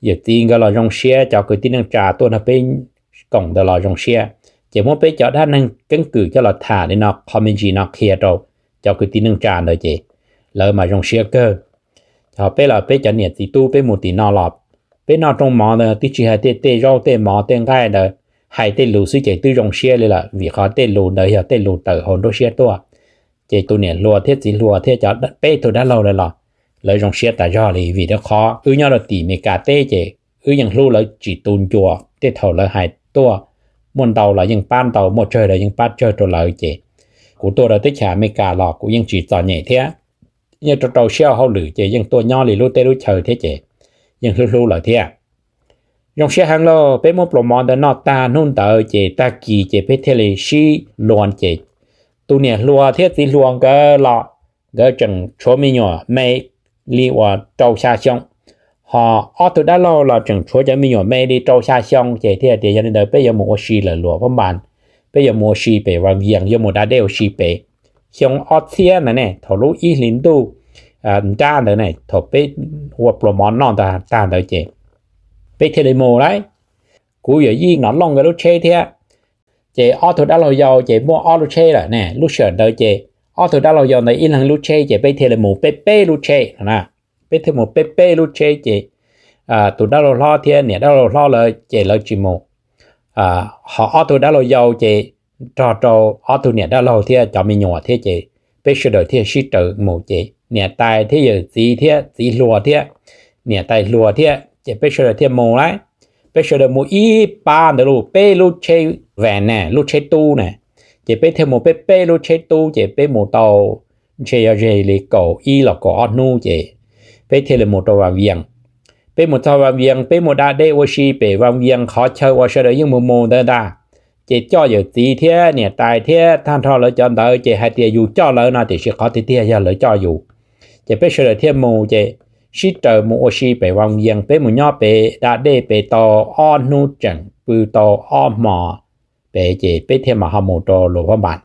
Yawm txiv nkawd los zoo siab, cov kwv tij neej tsa tuaj nrog peb koom ntawd los zoo siab, ces muab peb cov dab neeg keeb kwm coj los tham li no qho me ntsis no qhia rau cov kwv tij neej tsa ntawd ces lawv mas zoo siab kawg. Ho peb los peb cov niam txiv tub peb mus tim no los, peb noj rooj mov ntawd twb tsis hais tej tej zaub tej mov tej nqaij ntawd, hais tej lus xwb ces twb zoo siab li lawm, vim qhov tej lus ntawd yog tej lus tawm hauv nruab siab tuaj. Ces tus niam hluas thiab txiv hluas thiab cov peb tug dab laug lawv los lawv zoo siab tas zog li, vim rau qhov wb nyob rau tim Meskas teb ces wb yeej hlub lawv tsis tu ncua, tej thaum lawv hais tuaj muaj ntau los yeej pab ntau, muaj tsawg los yeej pab tsawg rau lawv. Ces kuv tuaj rau teb chaws Amelikas los kuv yeej tsis txom nyem thiab, yeej rau rau siab ua hauj lwm ces yeej tuaj nyob li lub teb lub chaw thiab ces yeej hlub hlub lawv thiab. Zoo siab heev lauj, peb muab pluas mov ntawd noj tag hnub ntawd ces tag kis ces peb thiaj li sib luas ces tus niam hluas thiab txiv hluas nkawd los nkawd tseem tshuav me nyuam me li uas rau xya xyoo, ho ob tug dab laug los tseem tshuav cov me nyuam me li rau xya xyoo ces thiaj tias yog li ntawd peb yuav mus ua si lawm Luam Phab Npas, peb yuav mus ua si pem Vas Vias, yuav mus da dej ua si pem. Xyoo ob txhiab ntawd ne, thaum lub ib hlis ntuj nrab ntawd ne, thaum peb ua pluas mov noj tag ntawd ces peb thiaj li mus lauj. Kuv yawm yij Nom Looj nkawd lub tsheb thiab, ces ob tug dab laug yau ces muaj ob lub tsheb lawm ne. Lub sij hawm ntawd ces ob tug dab laug yau ntawd ib leeg lub tsheb ces peb thiaj li mus peb peb lub tsheb no na. Peb thiaj mus peb peb lub tsheb ces tus dab laug hlob thiab niam dab laug hlob lawv ces lawv tsis mus. Ho ob tug dab laug yau ces nrog rau ob tug niam dab laug thiab cov me nyuam thiab ces peb sawv daws thiaj sib raws mus ces niam tais thiab yawm txiv thiab txiv hluas thiab niam tais hluas thiab ces peb sawv daws thiaj mus lauj. Peb sawv daws mus ib pab ntawd lauj, peb lub tsheb vas ne, lub tsheb tub ne, ces peb thiaj mus peb peb lub tsheb tub ces peb mus tau ntshe yog ze li kaum ib los kaum ob hnub ces peb thiaj li mus rau Vas Vias. Peb mus txog Vas Vias, peb mus da dej ua si pem Vas Vias qhov chaw uas sawv daws yeej mus mus ntawd ntag. Ces coj yawm txiv thiab niam tais thiab tag nrho lawv cov ntawd ces hais tias yus coj lawv no tiam sis qhov tiag tiag yog lawv coj yus. Ces peb sawv daws thiaj mus ces sib raws mus ua si pem Vas Vias, peb mus nyob pem da dej pem tau ob hnub tseem pw tau ob hmos pem ces peb thiaj mam ho mus rau Luam Phab Npas.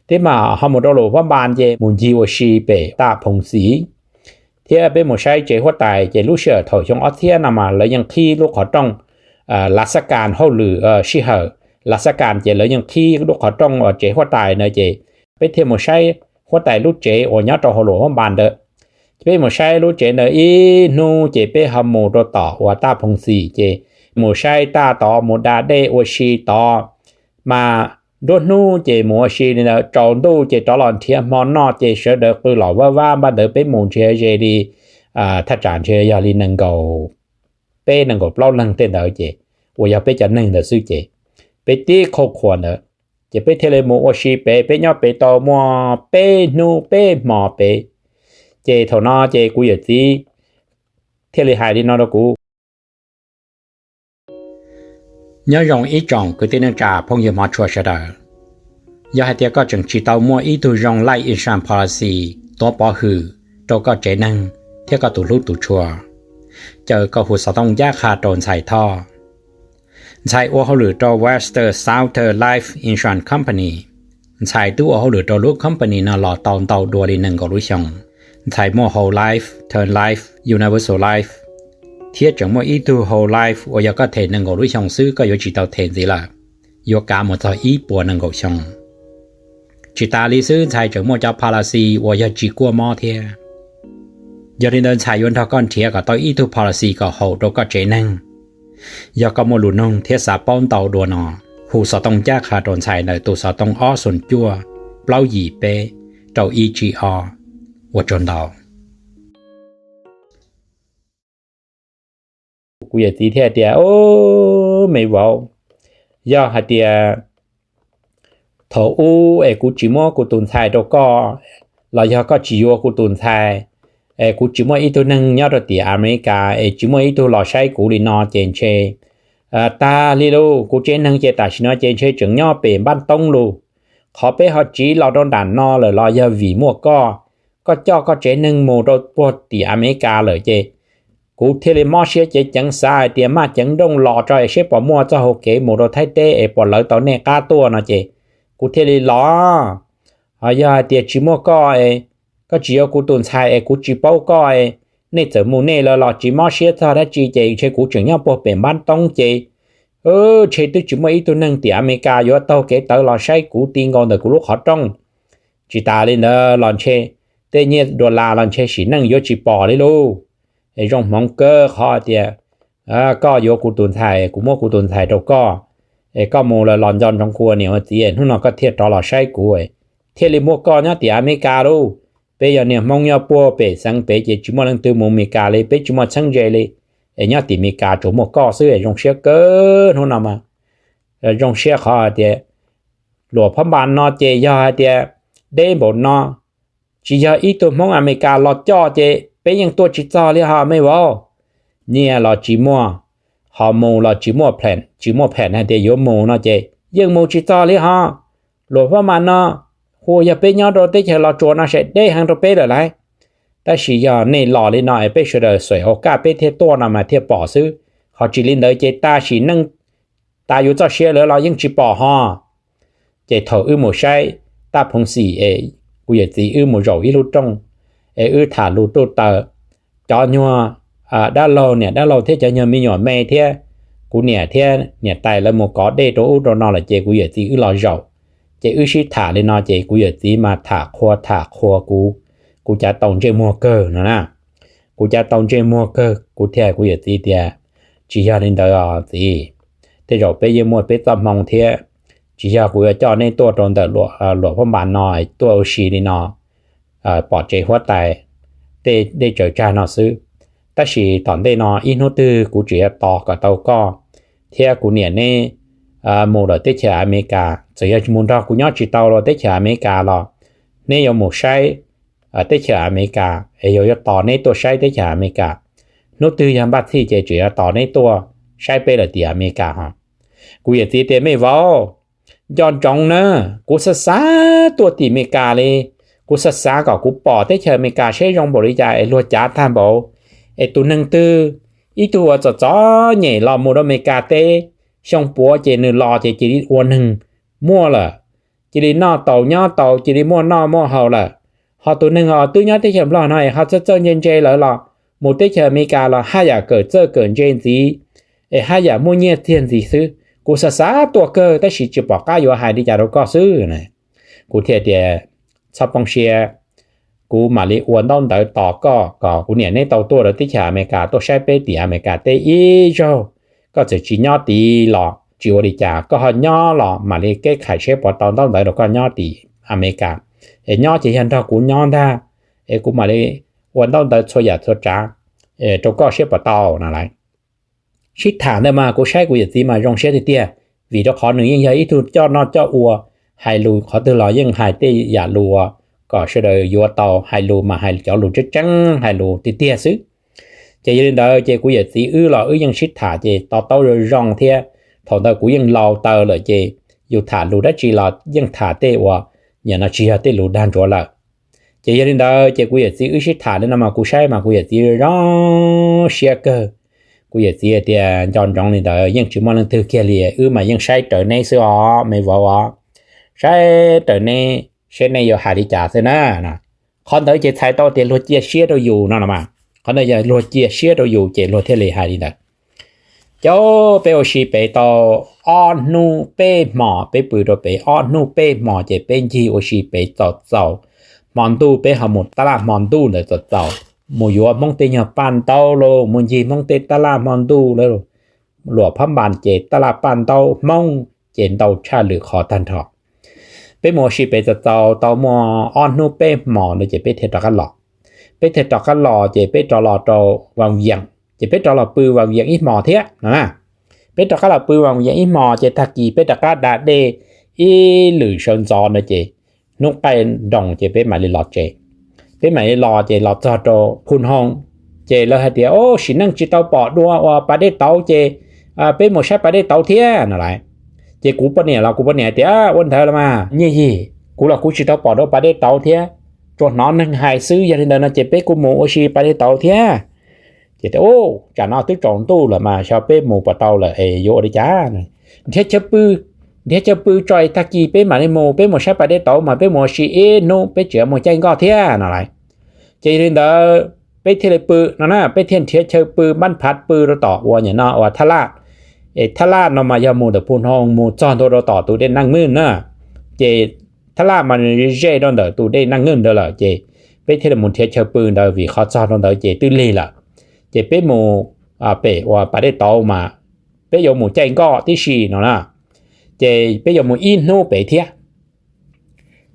Thiab mam ho mus rau Luam Phab Npas ces mus ncig ua si pem Taj Phoos Xis, thiab peb mus saib tsev huab tais ces lub sij hawm thaum xyoo ob txhiab no mas lawv yeej qhib lub qhov rooj Lav Xab Kas hauj lwm sij hawm Lav Xab Kas ces lawv yeej qhib lub qhov rooj uas tsev huab tais na ces peb thiaj mus saib huab tais lub tsev uas nyob rau hauv Luam Phab Npas ntawd. Peb mus saib lub tsev ntawd ib hnub ces peb ho mus rau tom uas Taj Phoos Xis ces mus saib Taj tod, mus da dej ua si tod, mas nruab hnub ces mus ua si li ntawd, tsaus ntuj ces rov los nrhiav hmo noj ces sawv daws qw los vaj vab npaj ntawd peb mus ntshe ze li thaj tsam ntshe yog li nees nkaum peb nees nkaum plaub leeg tej ntawd ces, uas yog peb cov neeg ntawd xwb ces, peb tib qhuav qhuas ntawd, ces peb thiaj li mus ua si pem, peb nyob pem tau muaj peb hnub peb hmo pem. Ces thaum no ces kuv yawm txiv thiaj li hais li no rau kuv. Nyob zoo ib tsoom kwv tij neej tsa phooj ywg hmov tshua sawv daws, yog hais tias koj tseem tsis tau muaj ib tug zoo life insurance policy tuav pov hwm rau koj tsev neeg thiab koj tus hlub tus tshua, caw koj hu xov tooj ncaj qha rau ntxhais Thoj. Ntxhais ua hauj lwm rau Western Southern Life Insurance Company. Ntxhais twb ua hauj lwm rau lub company no los tau ntau dua li nees nkaum lub xyoo. Ntxhais muaj whole life, term life, universal life, thiab tseem muaj ib tug whole life uas yog koj them nees nkaum lub xyoo xwb koj yuav tsis tau them ntxiv lawm, yuav kav mus txog ib puas nees nkaum xyoo. Tsis tas li xwb, ntxhais tseem muaj cov policy uas yog tsis kuaj mob thiab. Yog li ntawd ntxhais yuav nrog koj nrhiav kom tau ib tug policy kom haum rau koj tsev neeg. Yog koj muaj lus nug thiab xav paub ntau dua no, hu xov tooj ncaj qha rau ntxhais ntawm tus xov tooj ob xoom cuaj plaub yim peb rau ib tsib ob. Ua tsaug ntau. Kuv yawm txiv thiaj tias, Au, me vauv, yog hais tias thaum ub es kuv tsis muab kuv tus ntxhais rau koj, los yog koj tsis yuav kuv tus ntxhais, es kuv tsis muaj ib tug neeg nyob rau tim Amelikas es tsis muaj ib tug los saib kuv li no ces ntshe tag li lauj. Kuv tsev neeg ces tam sim no ces ntshe tseem nyob pem npab toob lauj. Qhov peb ho tsiv los rau nram no lawm los yog vim muaj koj. Koj coj koj tsev neeg mus rau puag tim Amelikas lawm ces kuv thiaj li mob siab ceev ceev xav hais tias maj ceev nrooj los tso es seb puas muaj txoj hau kev mus rau Thaib teb es puas lawv tau nej qab tuaj no ces kuv thiaj li los. Ho yog hais tias tsis muaj koj, koj tsis yuav kuv tus ntxhais es kuv tsis paub koj, nej txawm mus nej lawm los tsis mob siab txog dab tsi ces ntshe kuv tseem nyob puag pem npab toob ces ntshe twb tsis muaj ib tug neeg tim Amelikas yuav taug kev tawv los saib kuv ti nkaus ntawm kuv lub qhov rooj. Tsis tas li ntawd los ntshe tej nyiaj dollar los ntshe sim neej yuav tsis pom li lauj. Es zoo hmoov kawg qhov tias koj yuav kuv tus ntxhais, kuv muab kuv tus ntxhais rau koj, es koj mus lawm los nco ntsoov kuv ua niam ua txiv, hnub no koj thiaj rov los saib kuv, thiaj li muaj koj nyob tim Amelikas lauj. Peb yog niag Hmoob nyob puag pem xeev pem ces tsis muaj leej twg mus Amelikas li, peb tsis muaj txheeb ze li, es nyob tim Amelikas tsuas muaj koj xwb es zoo siab kawg hnub no mas. Zoo siab qhov hais tias luam phab npas no ces yog hais tias deb npaum no, tsis yog ib tug Hmoob Amelikas los coj ces peb yeej tuaj tsis txog li ho me vauv. Nyiaj los tsis muaj, ho mus los tsis muaj phem, tsis muaj phem hais tias yuav mus no ces yeej mus tsis txog li ho. Luam phab npas no, hu yog peb nyob rau teb chaws Los Tsuas no sav deb heev rau peb lawm lauj. Tab sis yog nej los li no es peb sawv daws xuem hauv kaj peb thiaj tuaj no mas thiaj pom xwb, ho tsis li ntawd ces tam sim neej tas yus txoj sia lawm los yeej tsis pom ho. Ces thaum wb mus saib Taj Phoov Xim es kuv yawm txiv wb mus zaum ib lub rooj, es wb tham lus tuj taws, cov nyuag dab laug, niam dab laug thiab cov nyuag me nyuam me thiab kuv niam thiab niam tais lawv mus kov dej rau ub rau no lawm ces kuv yawm txiv wb los zaum, ces wb sib tham li no ces kuv yawm txiv mas tham qhua tham qhua kuv, kuv cav tau ntsej muag kawg no na. Kuv cav tau ntsej muag kawg, kuv thiaj kuv yawm txiv tias, Tsis yog li ntawd os txiv, tej zaum peb yeej muaj peb txoj hmoo thiab. Tsis yog kuv yuav coj neb tuaj rau ntawm luam phab npas no tuaj ua si li no pom tsev huab tais tej dej tsaws tsag no xwb. Tab sis tom ntej no ib hnub twg kuv tseem yuav tos kom tau koj thiab kuv niam neb mus lawm teb chaws Amelikas. Txawm yog mus nrog kuv nyob tsis tau los teb chaws Amelikas los neb yuav mus saib teb chaws Amelikas es yog yuav tos neb tuaj saib teb chaws Amelikas. Hnub twg yog npaj txhij ces tseem yuav tos neb tuaj saib peb lawm tim Amelikas ho. Kuv yawm txiv tias, Me vauv, nco ntsoov na, kuv xav xav tuaj tim Amelikas li. Kuv xav xav kom kuv pom teb chaws Amelikas seb zoo npaum li cas es luag cav tag npaum, es tus neeg twg, ib tug uas txom txom nyem los mus rau Amelikas teb, xyoo puav ces nws los ces cia li ua neeg muaj lawm, cia li noj tau nyob tau, cia li muaj noj muaj haus lawm. Ho tus neeg uas twb nyob teb chaws Nplog no es ho txawj txawj ntse ntse lawm los mus teb chaws Amelikas los haj yam kawm txawj kawm ntse ntxiv, es haj yam muaj nyiaj txiag ntxiv xwb. Kuv xav xav tuaj kawg tab sis tsis pom qab yuav hais li cas rau koj xwb. Kuv thiaj tias, Txhob poob siab, kuv mam li ua ntaub ntawv tos koj kom kuv niam neb tau tuaj rau teb chaws Amelikas tuaj saib peb tim Amelikas teb ib zaug. Koj txawm tsis nyob tid los tsis ua li cas, koj ho nyob los mam li kev khais seb puas tau ntaub ntawv rau koj nyob tim Amelikas. Es nyob ces yog nrog kuv nyob ntag, es kuv mam li ua ntaub ntawv txhua yam txhua tsav rau koj seb puas tau no lauj. sib tham ntawd mas kuv saib kuv yawm txiv mas zoo siab tiag tiag, vim rau qhov nws yeej yog ib tug coj noj coj ua, hais lus qhov twg los yeej hais tej yam lus kom sawv daws yuav tau, hais lus mas hais cov lus tseeb tseeb, hais lus tiag tiag xwb. Ces yog li ntawd ces kuv yawm txiv wb los wb yeej sib tham ces to taub zoo zoo thiab. Thaum ntawd kuv yeej laus taws lawm ces yus tham lus dab tsi los yeej tham tej uas nim no tsis yog tej lus dag ntsuav lawm. Ces yog li ntawd ces kuv yawm txiv wb sib tham li no mas kuv saib mas kuv yawm txiv zoo siab kawg. Kuv yawm txiv tias, Nco ntsoov li ntawd, yeej tsis muaj leej twg kiag li, wb mas yeej saib raws neb xwb os me vauv os, saib raws neb seb neb yuav hais li cas xwb na. Qhov ntawd ces txhais tau tias luag cia siab rau yus no los mas, qhov ntawd yog luag cia siab rau yus ces luag thiaj li hais li ntawd. Ces peb ua si pem tau ob hnub peb hmos, peb pw rau pem ob hnub peb hmos ces peb ncig ua si pem txaus txaus. Hmo ntuj peb ho mus taj laj hmo ntuj ntawd txaus txaus, mus yuav Hmoob tej nyuag paj ntaub los mus ncig Hmoob tej taj laj hmo ntuj lawm. Luam phab npas ces taj laj paj ntaub Hmoob ces ntau tshaj lwm qhov tag nrho. Peb mus ua si pem txaus txaus tau muaj ob hnub peb hmos ntawd ces peb thiaj rov qab los. Peb thiaj rov qab los ces peb rov los rau Vaj Yeem, ces peb rov los pw Vaj Yeem ib hmos thiab no na. Peb rov qab los pw Vaj Yeem ib hmos ces tag kis peb rov qab da dej ib lwm sawv ntxov no ces hnub qaij nroos ces peb mam li los tsev. Peb mam li los ces los txog rau Phu Noo, ces lawv hais tias, Ub, sim neej tsis tau pom dua uas pas dej tauv ces peb mus saib pas dej tauv thiab no lauj. Ces kuv poj niam los kuv poj niam hais tias, Ua ntawd los mas Nyiaj Yig, kuv los kuv tsis tau pom dua pas dej tauv thiab, tsuas hnov neeg hais xwb, yog li ntawd no ces peb kuj mus ua si pas dej tauv thiab. Ces tias, Ub, tsam no twb tsaus ntuj lawm mas xyov peb mus puas tau lawm es yuav ua li cas? Nrhiav chaw pw, nrhiav chaw pw tso es tag kis peb mam li mus, peb mus saib pas dej tauv mas peb mus ua si ib hnub peb tseem mus caij nkoj thiab no lauj. Ces yog li ntawd peb thiaj li pw no na, peb thiaj nrhiav chaw pw npab phav pw rau tom uas nim no uas Thaj Laj. Es Thaj Laj no mas yog mus ntawm Phu Noo mus txog ntua rau tom tus dej Naj Ngwj na. Ces Thaj Laj mas ze rau ntawm tus dej Naj Ngwj ntawd lawm ces peb thiaj li mus nrhiav chaw pw ntawd vim qhov txog rau ntawd ces twb lig lawm. Ces peb mus pem uas pas dej tauv mas peb yuav mus caij nkoj tib si no na, ces peb yuav mus ib hnub pem thiab.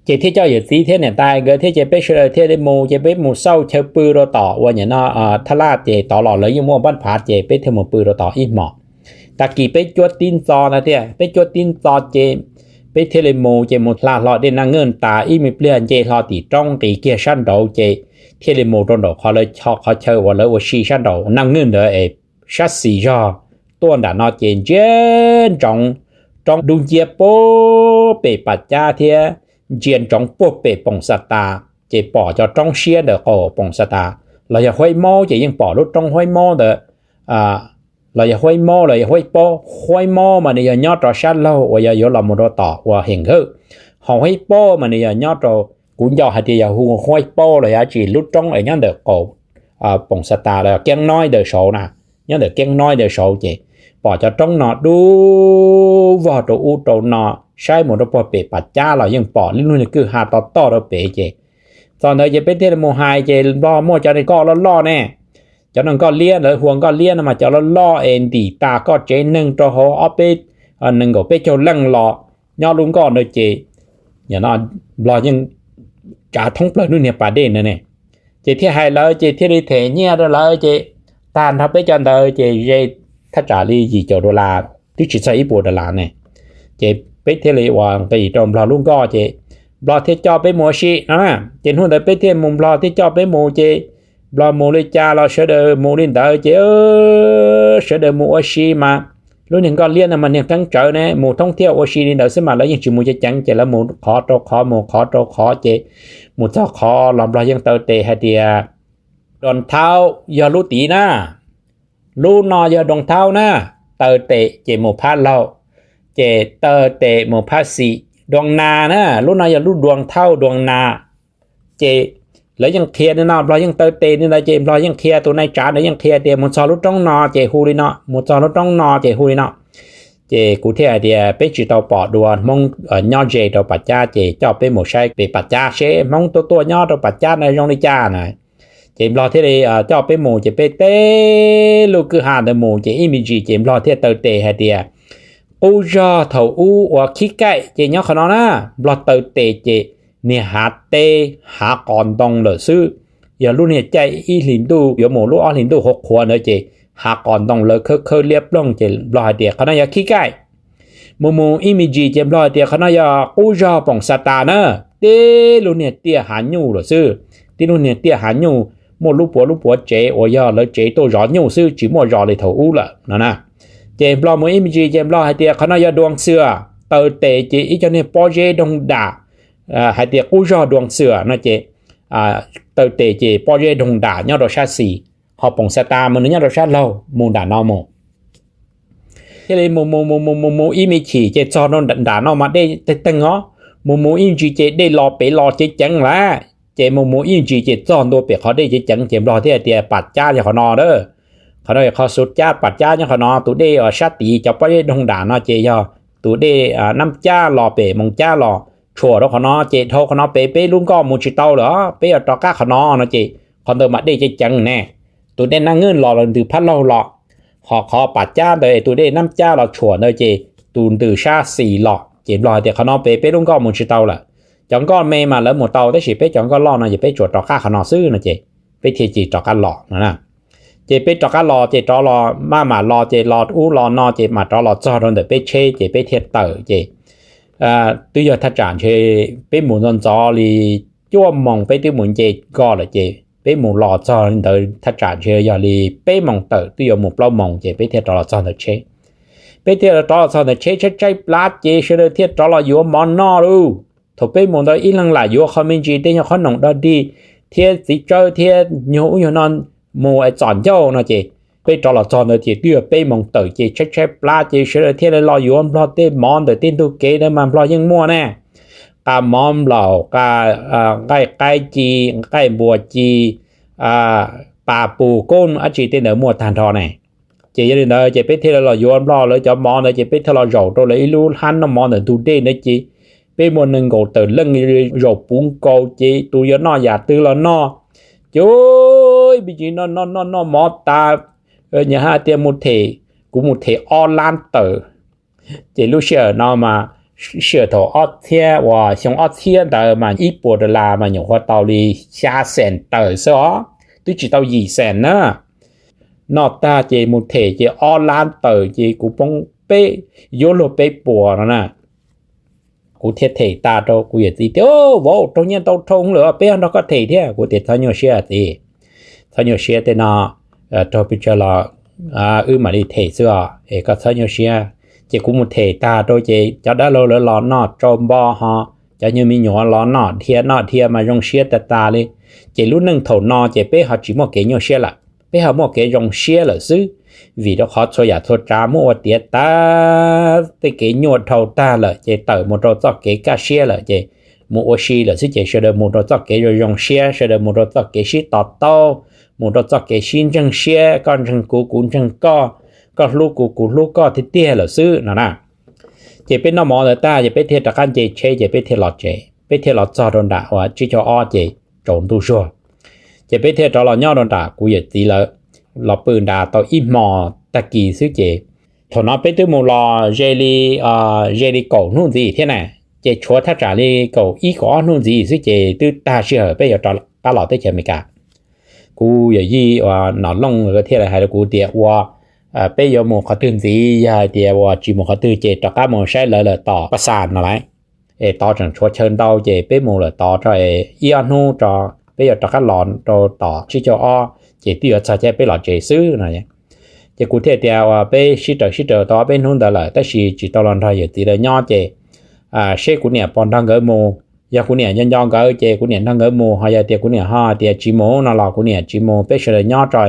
Ces thiaj coj yawm txiv thiab niam tais nkawd thiab ces peb sawv daws thiaj li mus, ces peb mus xauj chaw pw rau tom uas nim no Thaj Laj ces tod los lawv yeej muaj npab phav ces peb thiaj mus pw rau tod ib hmos. Tag kis peb cuab tib ntxo ntag tiag, peb cuab tib ntxo ces peb thiaj li mus, ces mus hla hlo dej Naj Ngwj tas ib me pliag nce hlo tim roob nqis kiag sab nraud ces thiaj li mus rau nraum qhov lawv, qhov chaw uas lawv ua si sab nraum Naj Ngwj ntawd es sab xis zog tuaj nram no ces ntsia ntsoov roob dub nciab puag pem Pas Cab thiab ntsia ntsoov puag pem Poom Xa Tas, ces pom cov roob siab ntawm qaum Poom Xa Tas, los yog Huaib Maub ces yeej pom lub roob Huaib Maub ntawd, los yog Huaib Maub los yog Huaib Paub. Huaib Maub mas nws yog nyob rau sab laug uas yog yuav los mus rau tom uas Heem Hawj, ho Huaib Paub mas nws yog nyob rau, kuv nco hais tias yog hu Huaib Paub los yog dab tsi, lub roob es nyob ntawm qaum Poom Xa Tas los Keeb Noib ntawd saud na, nyob ntawm Keeb Noib ntawd saud ces pom cov roob no dub vog rau ub rau no, saib mus rau puag pem Pas Cab los yeej pom lub lub niag kwj ha to toj rau pem ces txog ntawd ces peb thiaj li mus hais ces Nplog muaj cov neeg nkoj loj loj ne, cov neeg nkoj liab ntawd hu ua nkoj liab no mas cov loj loj es ntim tas koj tsev neeg rau hauv ob peb, nees nkaum peb caug leej los nyob lub nkoj ntawd ces Nplog yeej tsav thoob plaws lub niag pas dej ntawd ne. Ces thiaj hais lawv ces thiaj li them nyiaj rau lawv ces tag nrho peb cov ntawd ces ze thaj tsam li yim caum dollar, twb tsis txog ib puas dollar ne. Ces peb thiaj li ua nqis rau Nplog lub nkoj ces Nplog thiaj coj peb mus ua si no na. Ces hnub ntawd peb thiaj mus, Nplog thiaj coj peb mus ces Nplog mus li cas los sawv daws mus li ntawd ces sawv daws mus ua si mas lub niag nkoj liab no mas niag qeeb tsawv ne, mus thoob thiaj ua si li ntawd xwb mas lawv yeej tsis mus ceev ceev ces lawv mus qhov rau qhov, mus qhov rau qhov ces mus txog qhov los Nplog yeej taw tes hais tias, Doo Thaub yog lub tid na, lub no yog Doo Thaub na, taw tes ces mus phab laug, ces taw tes mus phab xis, Doo Nas na, lub no yog lub Doo Thaub Doo Nas. Ces lawv yeej qhia li no, Nplog yeej taw tes li ntawd ces Nplog yeej qhia, tus nai tsav ntawd yeej qhia tias mus txog lub roob no ces hu li no, mus txog lub roob no ces hu li no. Ces kuv thiaj hais tias peb tsis tau pom dua Hmoob nyob ze rau Pas Cab ces coj peb mus saib pem Pas Cab seb Hmoob tuaj tuaj nyob rau Pas Cab na zoo li cas na. Ces Nplog thiaj li coj peb mus ces peb teb lub kwj ha ntawd mus ces ib me ntsis ces Nplog thiaj taw tes hais tias, Qub zog thaum ub uas khib kaim ces nyob qhov no na. Nplog taw tes ces niag hav teb hav qos ntoo lawm xwb. Yog lub niag caij ib hlis ntuj yuav mus lub ob hlis ntuj qhuav qhuav ntawd ces hav qos ntoo lawv khawb khawb liab ploog ces nplog hais tias qhov no yog khib kaij. Mus mus ib me ntsis ces nplog hais tias qhov no yog qub zog poom xas tas na. Tib lub niag tiaj hav nyuj lawm xwb, tib lub niag tiaj hav nyuj, muaj lub puav lub puav tsev uas yog lawv tsev tuaj zov nyuj xwb, tsis muaj zos li thaum ub lawm no na. Ces nplog mus ib me ntsis ces nplog hais tias qhov no yog duas xwm, taw tes ces ib co niag pob zeb doog dam, hais tias qub zog duas xwm no ces taw tes ces pob zeb doog dam nyob rau sab xis, ho poom xas tas mas nws nyob rau sab laug mus nram no mus. Thiaj li mus mus mus mus mus mus ib me chim ces txog rau nram no mas dej teeg teeg os, mus mus ib ntsis ces dej los pem los ceev ceev lawm, ces mus mus ib ntsis ces txog ntua pem qhov dej ceev ceev ces nplog thiaj tias pam cab nyob qhov no a. Qhov no qhov xub cab pam cab nyob qhov no, tus dej uas sab tid cov pob zeb doog dam no ces yog tus dej nab cab los pem moos cab los tshuam rau qhov no ces dhau qhov no pem peb lub nkoj mus tsis tau lawm, peb yuav rov qab qhov no no ces qhov ntawd mas dej ceev ceev ne. Tus dej nab ngwj los los ntws phab laug los, ho qhov pam cab ntawd tus dej nab cab los tshuam ntawd ces tus ntws sab xis los ces nplog hais tias qhov no pem peb lub nkoj mus tsis tau lawm. Cov nkoj me mas lawv mus tau tab sis peb cov nkoj loj no ces peb tsuas rov qab qhov no xwb no ces peb thiaj cia li rov qab los no. Ces peb rov qab los ces rov los maj mam los ces los ub los no ces mam rov los txog rau ntawm peb tsheb ces peb thiaj tawm ces twb yog thaj tsam ntshe peb mus ntxov ntxov li cuaj moos peb twb mus nce nkoj lawm ces peb mus los txog ntawd thaj tsam ntshe yog li peb moos tawm twb yuav mus plaub moos ces peb thiaj rov los txog ntawm tsheb. Peb thiaj rov los txog ntawm tsheb tshaib tshaib plab ces sawv daws thiaj rov los yuav mov noj lauj. Thaum peb mus ntawd ib leeg lam yuav qhov me ntsis tej nyuag qhob noom dog dig thiab txiv tsawb thiab nyuag ub nyuag no mus es txom ncauj no ces peb rov los txog ntawd ces twb yog peb moos tawm ces tshaib tshaib plab ces sawv daws thiaj li los yuav nplog tej mov ntawm tej ntug kev ntawd mas nplog yeej muaj ne. Qa mov nplaum, qa nqaij qaib ci, nqaij npua ci, pa pus koob dab tsi tej ntawd muaj tag nrho ne. Ces yog li ntawd ces peb thiaj li los yuav nplog lawv cov mov ntawd ces peb thiaj los zaum rau lawv ib lub hab noj mov ntawm ntug dej ntawd ces peb muaj nees nkaum tawm leej zaum puv nkaus ces tus yuav noj yam twg los noj. Ces ib me ntsis noj noj noj noj mov tas, nyias hais tias mus them, kuv mus them ob lab tawm. Ces lub sij hawm no mas sij hawm thaum ob txhiab uas xyoo ob txhiab ntawd mas ib puas dollar mas nyuam qhuav tau li xya xees tawm xwb os, twb tsis tau yim xees na. Noj tag ces mus them ces ob lab tawm ces kuv poob peb, yuav luag peb puas no na. Kuv thiaj them tas rau kuv yawm txiv tias, Vauv, raug nyiaj ntau dhau lawm, peb nrog koj them thiab. Kuv tias, Txhob nyuaj siab txiv, txhob nyuaj siab, tej no raug pes tsawg los wb mam li them xwb os, es koj txhob nyuaj siab. Ces kuv mus them tag rau ces cov dab laug lawv los noj tsau npo ho cov nyuag me nyuam los noj dhia noj dhia mas zoo siab tag tas li. Ces lub neej thaum no ces peb ho tsis muaj kev nyuaj siab lawm, peb ho muaj kev zoo siab lawm xwb. Vim rau qhov txhua yam txhua tsav muab ua tiav tas, tej kev nyuaj dhau tag lawm ces tawm mus rau txoj kev kaj siab lawm ces mus ua si lawm xwb ces sawv daws mus rau txoj kev zoo zoo siab, sawv daws mus rau txoj kev sib to taub, mus rau txoj kev sib ntseeg siab, koj ntseeg kuv, kuv ntseeg koj, koj hlub kuv, kuv hlub koj tiag tiag lawm xwb no na. Ces peb noj mov ntawd tag ces peb thiaj rov qab nce tsheb ces peb thiaj los tsev, peb thiaj los txog rau nram uas tsib caug ob ces tsaus ntuj zuag. Ces peb thiaj rov los nyob rau nram kuv yawm txiv lawv, los pw nrad tau ib hmo tag kis xwb ces thaum no peb twb mus los ze li, ze li kaum hnub ntxiv thiab na, ces tshuav thaj tsam li kaum ib kaum ob hnub ntxiv xwb ces twb tag sij hawm peb yuav rov qab los teb chaws Amelikas. Kuv yawm yij uas Nom Looj thiaj li hais rau kuv tias, Ua, peb yuav mus qhov twg ntxiv? Yog hais tias uas tsis mus qhov twg ces rov qab mus saib lawv lawm tom Paj Xas no lauj. Es tod tseem tshuav chaw ntau ces peb mus lawm tod tso, ib ob hnub tso peb yuav rov qab los rau tom tsib caug ob ces twb yuav txog caij peb los tsev xwb no. Ces kuv thiaj tias, Uas peb sib raws sib raws tau ob peb hnub ntawd lawm tab sis tsis tau los nrog yawm txiv lawv nyob ces seb kuv niam puas nrog nkawd mus. Yog kuv niam nco nco nkawd ces kuv niam nrog nkawd mus, ho yog tias kuv niam ho tias tsis mus no los kuv niam tsis mus, peb sawv daws nyob tso,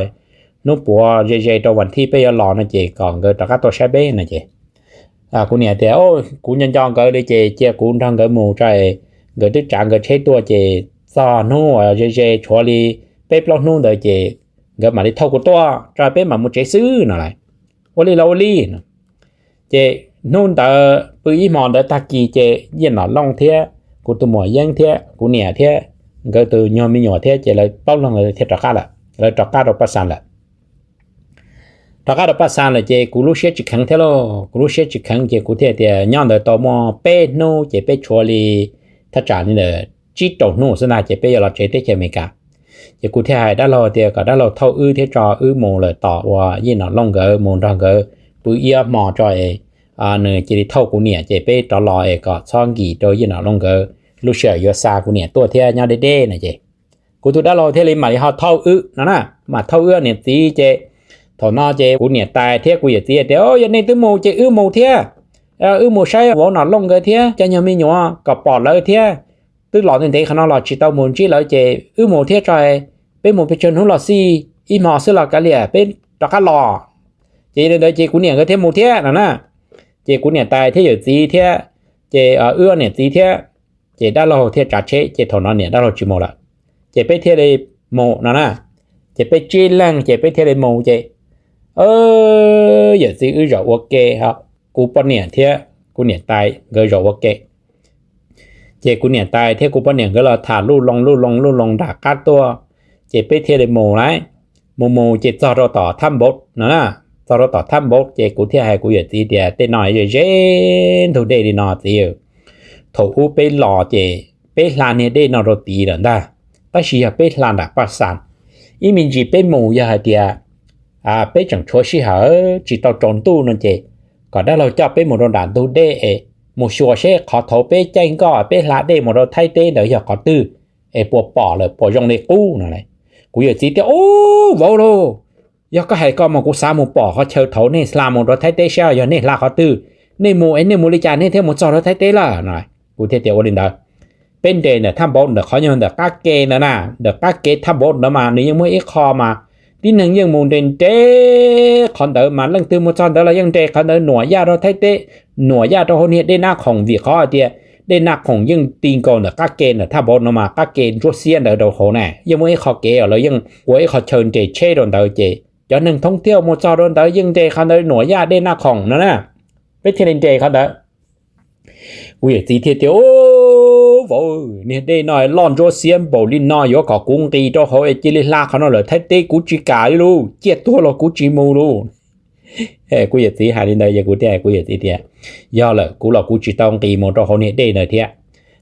hnub puav ze ze rau vas thib peb yuav los no ces kom nkawd rov qab tuaj saib peb no ces kuv niam tias, Kuv nco nco nkawd li ces cia kuv nrog nkawd mus tso, nkawd twb tsav nkawd tsheb tuaj ces txog hnub uas ze ze tshuav li peb plaub hnub ntawd ces nkawd mam li thauj kuv tuaj tso peb mam mus tsev xwb no lauj. Ua li los ua li no. Ces hnub ntawd pw ib hmo ntawd tag kis ces Yij Nom Looj thiab kuv tus muam Yeeb thiab kuv niam thiab nkawd tus nyuag me nyuam thiab ces lawv plaub leeg thiaj rov qab lawm, lawv rov qab rau Paj Xas lawm. Rov qab rau Paj Xas lawm ces kuv lub siab tsis kheev thiab lauj, kuv lub siab tsis kheev ces kuv thiaj tias nyob ntawd tau muaj peb hnub ces peb tshuav li thaj tsam li ntawm tsib rau hnub xwb ntag ces peb yuav los tsev teb chaws Amelikas. Ces kuv thiaj hais dab laug tias kom dab laug thauj wb thiab tso wb mus lawm tom uas Yij Nom Looj nkawd mus nrog nkawd pw ib ob hmo tso es nws cia li thauj kuv niam ces peb rov los es kom txhob nkim rau Yij Nom Looj nkawd lub sij hawm yuav xa kuv niam tuaj thiab nyob deb deb no ces kuv tus dab laug thiaj li mam li ho thauj wb no na, mam thauj wb niam txiv ces thaum no ces kuv niam tais thiab kuv yawm txiv tias, Yog nej twb mus ces wb mus thiab. Wb mus saib vauv Nom Looj nkawd thiab cov nyuag me nyuam kom pom lawv thiab. Twb los ntev ntev qhov no los tsis tau mus ntsib lawv ces wb mus thiab tso, peb mus pes tsawg hnub los xij, ib hmo xwb los kav liam peb rov qab los. Ces li ntawd ces kuv niam nkawd thiaj mus thiab no na. Ces kuv niam tais thiab yawm txiv thiab, ces wb niam txiv thiab, ces dab laug thiaj tsav tsheb ces thaum no niam dab laug tsis mus lawm. Ces peb thiaj li mus no na. Ces peb tsib leeg ces peb thiaj li mus ces yawm txiv wb zaum ua ke, kuv poj niam thiab kuv niam tais nkawd zaum ua ke. Ces kuv niam tais thiab kuv poj niam nkawd los tham luj loo luj loo luj loo nram qab tuaj, ces peb thiaj li mus lawm. Mus mus ces txog rau tom thab npaum no na, txog rau tom thab npaum ces kuv thiaj hais kuv yawm txiv tias, Tej no ze ze ntug dej li no txiv, thaum ub peb los ces peb hla niag dej no rau tid lawm ntag, tab sis yog peb hla nram paj xas. Ib me ntsis peb mus yog hais tias peb tseem tshuav sij hawm tsis tau tsaus ntuj no ces kom dab laug coj peb mus rau nram ntug dej es mus xyuas seb qhov thaum peb caij nkoj peb hla dej mus rau Thaib teb ntawd yog qhov twg, es puas pom lawm puas zoo li qub no. Kuv yawm txiv tias, Ub, vauv lauj, yog koj hais ko mas kuv xav mus pom qhov chaw thaum nej hla mus rau Thaib teb saib yog nej hla qhov twg, nej mus es nej mus li cas nej thiaj mus txog rau Thaib teb lawm no. Kuv thiaj tias, Ua li ntawd, peb nres ntawm thaj npaum ntawm qhov nyuag ntawm qab ke ntawd na, ntawm qab ke thaj npaum ntawd mas nws yeej muaj ib qho mas tib neeg yeej mus nres nres qhov ntawd mas leej twg mus txog ntawd los yeej nres qhov ntawd nuam yaj rau Thaib teb, nuam yaj rau hauv niag dej Naj Khoom vim qhov hais tias dej Naj Khoom yeej ti nkaus ntawm qab ke ntawm thaj npaum no mas qab ke ntsuab xiab ntawd rau hauv na, yeej muaj ib qho kev os lawv yeej ua ib qho chaw nres tsheb rau ntawd ces cov neeg thoob thiaj mus txog rau ntawd yeej nres qhov ntawd nuam yaj dej Naj Khoom no na. Peb thiaj li nres qhov ntawd. Kuv yawm txiv thiaj tias, Ub, vauv, niag dej no loj ntsuab xiab npaum li no yuav kom kuv nqis rau hauv es cia li hla qhov no lawm Thaib teb kuv tsis kam li lauj, ciaj tuag los kuv tsis mus lauj. Kuv yawm txiv hais li ntawd es kuv thiaj hais kuv yawm txiv tias, Yog lawm, kuv los kuv tsis tau nqis mus rau hauv niag dej ntawd thiab.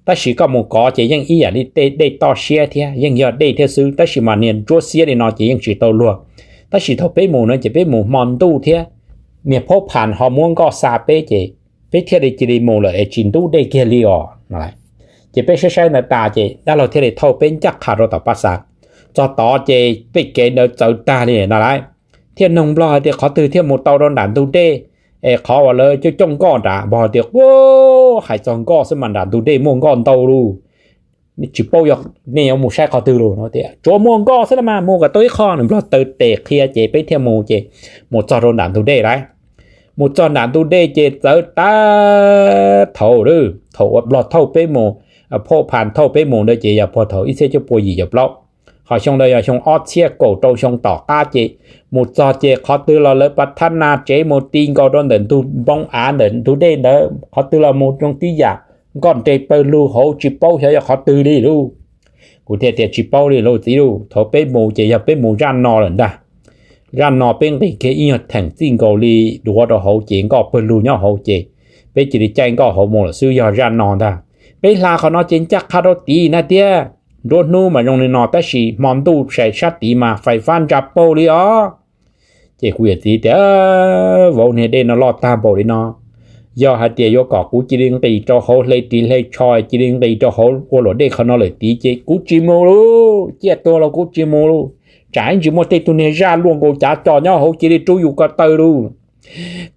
Tab sis koj mus kov ces yeej ib yam li tej dej toj siab thiab yeej yog dej thiab xwb, tab sis mas niag ntsuab xiab li no ces yeej tsis tau luag. Tab sis thaum peb mus no ces peb mus hmo ntuj thiab, niag phaub phas ho muab nkoj xa peb ces peb thiaj li cia li mus lawm es tsis ntub dej kiag li os no. Ces peb saib saib ntawd tas ces dab laug thiaj li thauj peb ncaj qha rau tom paj xas. Txog tod ces tej kev ntawd txawv tag li no lawm. Thiaj noog nplog hais tias qhov twg thiaj mus tau rau nram ntug dej, es qhov uas lawv coob coob nkoj nrad. Nplog tias, Ub, hais txog nkoj xwb mas nram ntug dej muaj nkoj ntau lauj, tsis paub yog nej yuav mus saib qhov twg lauj no tias, Tsuav muaj nkoj xwb los mas mus kom tau ib qho no. Nplog taw tes qhia ces peb thiaj mus ces mus txog rau nram ntug dej lawm. Mus txog nram ntug dej ces txawv tag thaum, thaum uas nplog thauj peb mus, phaub phas thauj peb mus ntawd ces yog puag thaum ib txhiab cuaj pua yim caum plaub. Ho xyoo ntawd yog xyoo ob txhiab kaum rau xyoo tom qab ces mus txog ces qhov twg los lawv pas thab na tsev mus ti nkaus rau ntawm ntug npoo av ntawm ntug dej ntawd, qhov twg los mus zoo tib yam, nkoj nres pawg lug hauv tsis paub xyov yog qhov twg li lauj. Kuv thiaj tias, Tsis paub li lauj txiv lauj, thaum peb mus ces yog peb mus zaj no lawm ntag. Zaj no peb nqis kiag ib nyuag theem txij nkaus li duav rau hauv ces nkoj pawg lug nyob hauv ces peb cia li caij nkoj hauv mus lawm xwb, yog zaj no ntag. Peb hla qhov no ces ncaj qha rau tid na tiag. Nruab hnub mas zoo li no tab sis hmo ntuj sai sab tid mas fais fab ntsa paug li os. Ces kuv yawm txiv tias, Vauv, niag dej no loj tag npaum li no, yog hais tias yuav kom kuv cia li nqis rau hauv hle ris hle tsho, cia li nqis rau hauv ua luam dej qhov no lawm tid ces kuv tsis mus lauj, ciaj tuag los kuv tsis mus lauj. Tsam ib ntsis muaj tej tug niag zaj luaj nkaus cav co nyob hauv cia li rub yus ko taw lauj.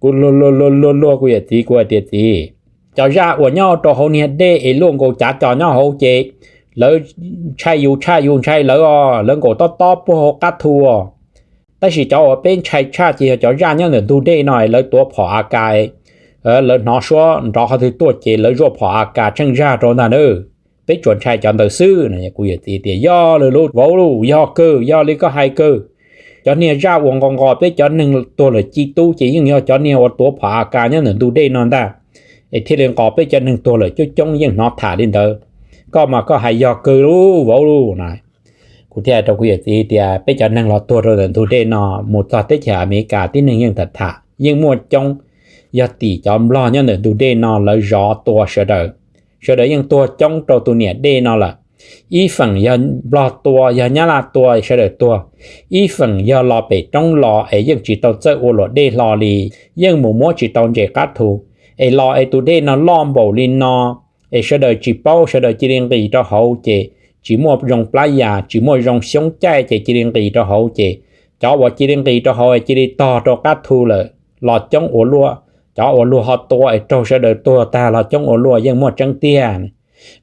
Kuv luag luag luag luag kuv yawm txiv, kuv hais tias, Txiv, cov zaj uas nyob rau hauv niag dej es luaj nkaus cav co nyob hauv ces lawv ntshai yus tshaj yus ntshai lawv os, lawv nkaum tob tob puag hauv qab thu os. Tab sis cov uas peb ntshai tshaj ces yog cov zaj nyob ntawm ntug dej no, lawv tuav phom A K, lawv hnov suab nrov qhov twg tuaj ces lawv zuaj phom A K tsheej zaj rau ntag na. Peb tsuas ntshai cov ntawd xwb no. Kuv yawm txiv tias, Yog lawm lauj vauv lauj, yog kawg, yog li koj hais kawg. Cov niag zaj uas nqos nqos peb cov neeg tuag lawm ci tub ces yeej yog cov niag uas tuav phom A K nyob ntawm ntug dej no ntag, es thiaj li nqos peb cov neeg tuag lawm coob coob yeej hnov tham li ntawd. Koj mas koj hais yog kawg lauj vauv lauj na. Kuv thiaj hais rau kuv yawm txiv tias, Peb cov neeg los tuag rau ntawm ntug dej no, mus txog teb chaws Amelikas tib neeg yeej tham tham yeej muaj coob, yog tim cov nplog nyob ntawm ntug dej no lawv zov tua sawv daws. Sawv daws yeej tuag coob rau tus niam dej no lawm. Ib feem yog Nplog tua, yog Nyab Laj tua sawv daws tuag, ib feem yog los pem roob los es yeej tsis tau txawj ua luam dej hlo li, yeej mus muab tsis tau ntses qab thu, es los es tus dej no loj npaum li no, es sawv daws tsis paub, sawv daws cia li nqis rau hauv ces tsis muaj zoo plab yas, tsis muaj zoo xyoob caij ces cia li nqis rau hauv ces cov uas cia li nqis rau hauv cia li tog rau qab thu lawm los coob ua luaj, cov uas luag ho tua es raug sawv daws tuag tag los coob ua luaj, yeej muaj tseeb tiag.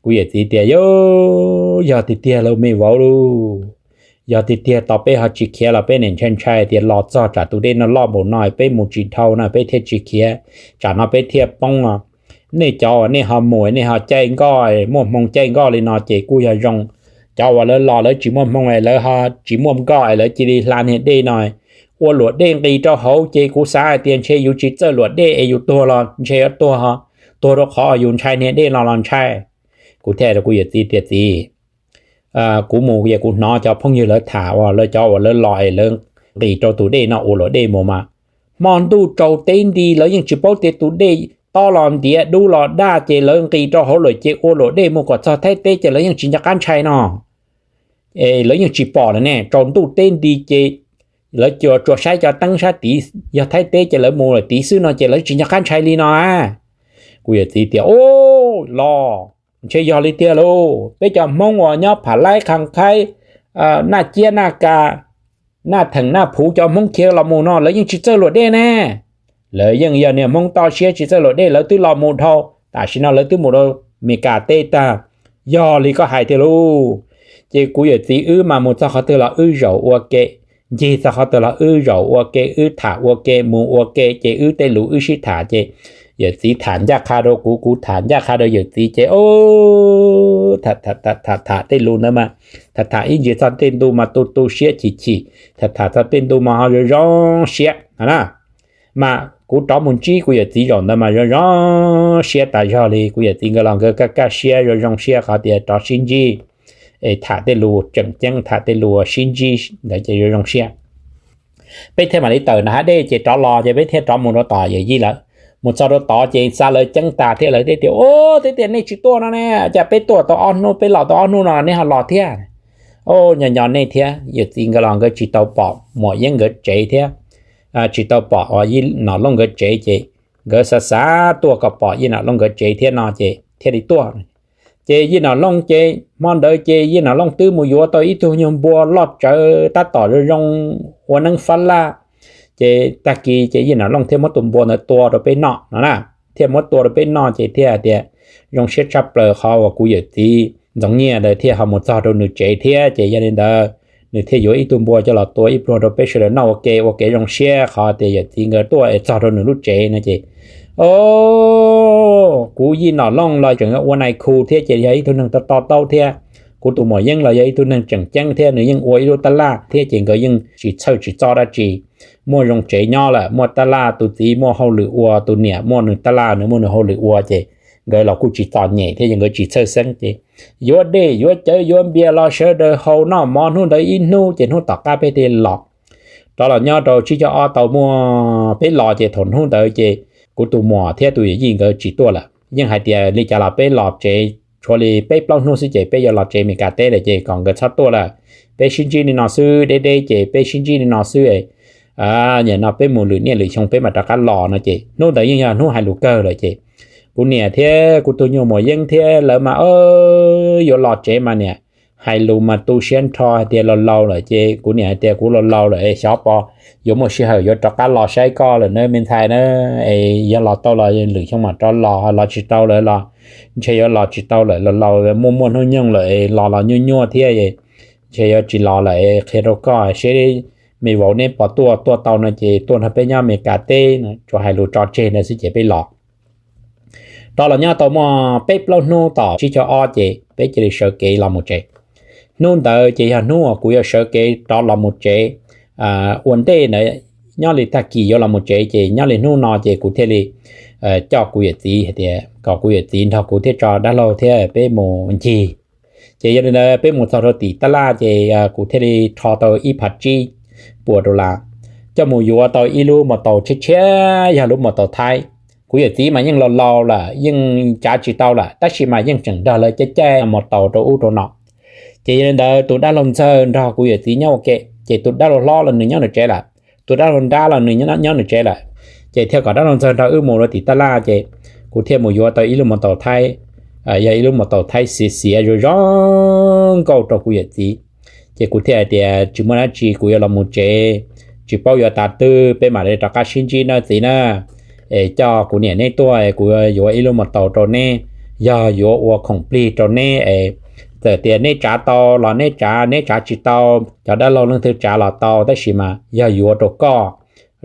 Kuv yawm txiv tias, Yog tiag tiag lauj me vauv lauj, yog tiag tiag tos peb ho tsis khiav los peb niam ntshai ntshai tias los txog tsam tus dej no loj npaum no peb mus tsis dhau no peb thiaj tsis khiav, tsam no peb thiaj poob os. Nej cov uas nej ho mus nej ho caij nkoj, muaj hmoo caij nkoj li no ces kuj yog zoo. Cov uas lawv los lawv tsis muaj hmoo es lawv ho tsis muaj nkoj es lawv cia li hla niag dej no ua luam dej nqis rau hauv ces kuv xav hais tias ntshe yus tsis txawj luam dej es yus tuag los ntshe yuav tuag, tuag rau qhov yus ntshai niag dej no los ntshai. Kuv thiaj hais rau kuv yawm txiv tias, Txiv, kuv mus es kuv hnov cov phooj ywg lawv tham uas lawv cov uas lawv los es lawv nqis rau tus dej no ua luam dej mus mas hmo ntuj tsaus teb nti lawv yeej tsis paub tias tus dej tob los ntiav dub los daj ces lawv nqis rau hauv lawm ces ua luam dej mus kom txog Thaib teb ces lawv yeej tsis nco qab ntshai no. Es lawv yeej tsis pom lawm ne, tsaus ntuj teb nti ces lawv tsuas saib cov teeb sab tid yog Thaib teb ces lawv mus lawm tid xwb no ces lawv tsis nco qab ntshai li no na. Kuv yawm txiv tias, Ub, los ntshe yog li tiag lauj, peb cov Hmoob uas nyob Pham Laib, Khas Khaib, Naj Ciab, Naj Kas, Naj Theem, Naj Phuv cov Hmoob khiav los mus no lawv yeej tsis txawj luam dej ne. Lawv yeej yog niag Hmoob toj siab tsis txawj luam dej, lawv twb los mus dhau, tam sim no lawv twb mus rau Mes Kas teb tag. Yog li koj hais tiag lauj. Ces kuv yawm txiv wb mas mus txog qhov twg los wb zaum ua ke, ncig txog qhov twg los wb zaum ua ke, wb tham ua ke, mus ua ke ces wb tej lus wb sib tham ces yawm txiv tham ncaj qha rau kuv, kuv tham ncaj qha rau yawm txiv ces tham tham tej lus ntawd mas tham tham ib ntsis txog tej ntu mas tu tu siab chim chim, tham tham txog tej ntu mas ho zoo zoo siab na. Mas kuv rov mus ntsib kuv yawm txiv zaum ntawd mas zoo zoo siab tas zog li. Kuv yawm txiv nkawd los nkawd kaj kaj siab zoo zoo siab qhov tias rov sib ntsib es tham tej lus tseem ceeb, tham tej lus sib ntsib ntawd ces zoo zoo siab. Peb thiaj mam li tawm nram hav dej ces rov los ces peb thiaj rov mus rau tom yawm yij lawv. Mus txog rau tod ces xa lawv ceeb tas thiab lawv thiaj tias, Ub, twb tias nej tsis tuaj no ne, cas peb tuaj tau ob hnub, peb los tau ob hnub no nej ho los thiab. Ub, nyo nyo nej thiab. Yawm txiv nkawd los nkawd tsis tau pom Muam Yeeb nkawd tsev thiab, tsis tau pom uas Yij Nom Looj nkawd tsev ces nkawd xav xav tuaj kom pom Yij Nom Looj nkawd tsev thiab no ces thiaj li tuaj. Ces Yij Nom Looj ces hmo ntawd ces Yij Nom Looj twb mus yuav tau ib tug nyuag npua loj tsawv tab tom zoo zoo ua neeb fab laj. Ces tag kis ces Yij Nom Looj thiaj muab tus npua ntawd tua rau peb noj no na, thiaj muab tua rau peb noj ces thiaj hais tias zoo siab tshaj plaws qhov uas kuv yawm txiv Ntxoov Nyiaj ntawd thiaj ho mus txog rau nws tsev thiab ces yog li ntawd nws thiaj yuav ib tug npua coj los tua ib pluag rau peb sawv daws noj ua ke, ua kev zoo siab qhov tias yawm txiv nkawd tuaj es txog rau nws lub tsev no ces, o, kuv Yij Nom Looj los tseem ua nais khu thiab ces yog ib tug neeg to to taub thiab. Kuv tus Muam Yeeb los yog ib tug neeg tseem ceeb thiab, nws yeej ua ib lub tab laj thiab ces nkawd yeej tsis txhawj tsis txo dab tsi. Muaj zoo tsev nyob lawm, muaj tab laj, tus txiv muaj hauj lwm ua, tus niam muaj nws tab laj, nws muaj nws hauj lwm ua ces nkawd los kuj tsis txom nyem thiab ces nkawd tsis txhawj xeeb ces yuav dej yuav cawv yuav npias los sawv daws haus noj mov hnub ntawd ib hnub ces hnub tom qab peb thiaj los. Rov los nyob rau tsib caug ob tau muaj peb los ces thaum hnub ntawd ces kuv tus muam thiab tus yawm yij nkawd tsis tuaj lawm. Yeej hais tias li cas los peb los tsev tshuav li peb plaub hnub xwb ces peb yuav los tsev Mes Kas teb lawm ces kom nkawd txhob tuaj lawm. Peb sib ntsib li no xwb, deb deb ces peb sib ntsib li no xwb. Nim no peb mus lwm niaj lwm xyoo peb mam rov qab los no ces hnub ntawd yeej yog hnub hais lus kawg lawm ces kuv niam thiab kuv tus nyuag Muam Yeeb thiab lawv mas yuav los tsev mas niam hais lus mas tu siab nrho hais tias laus laus lawm ces kuv niam hais tias kuv laus laus lawm es xyov pos yuav muaj sij hawm yuav rov qab los saib koj lawm na me ntxhais na, es yog los tau los lwm xyoo mam rov los, los tsis tau lawm los ntshe yuav los tsis tau lawm, laus laus muaj muaj hnub nyoog lawm es los los nyuaj nyuaj thiab, ntshe yuav tsis los lawm es qhia rau koj seb me vauv neb pos tuaj, tuaj tau no ces tuaj nrog peb nyob Mes Kas teb no, tsuas hais lus tso tseg ntawd xwb ces peb los. Rov los nyob tau muaj peb plaub hnub tom tsib caug ob ces peb cia li sawv kev los mus tsev. Hnub ntawd ces yog hnub uas kuv yuav sawv kev rov los mus tsev. Ua ntej ntawd nyob li tag kis yuav los mus tsev ces nyob li hnub no ces kuv thiaj li coj kuv yawm txiv hais tias kom kuv yawm txiv nrog kuv thiab tso dab laug thiab peb mus ncig. Ces yog li ntawd peb mus txog rau tim tab laj ces kuv thiaj li rho tau ib phav tsib puas dollar coj mus yuav tau ib lub mos taus tshiab tshiab, yog lub mos taus Thaib. Kuv yawm txiv mas yeej laus laus lawm, yeej cav tsis tau lawm, tab sis mas yeej tseem nrog lawv caij caij mos taus rau ub rau no. Ces yog li ntawd tus dab laug ntxawg nrog kuv yawm txiv nyob ua ke, ces tus dab laug hlob los nws nyob nws tsev lawm, tus dab laug nrab los nws nyob nws tsev lawm. Ces thiaj kom dab laug ntxawg nrog wb mus rau tim taj laj, ces kuv thiaj mus yuav tau ib lub mos taus Thaib, yog ib lub mos taus Thaib xiav xiav zoo zoo nkauj rau kuv yawm txiv. Ces kuv thiaj hais tias tsis muaj dab tsi, kuv yuav los mus tsev, tsis paub yuav tav twg peb mam li rov qab sib ntsib nawb txiv na. Es coj kuv niam neb tuaj es kuv yuav ib lub mos taus rau neb, yog yuav ua khoom plig rau neb es txawm tias neb tsav tau los neb tsav, neb tsav tsis tau, cov dab laug leej twg tsav los tau, tab sis mas yog yuav rau koj,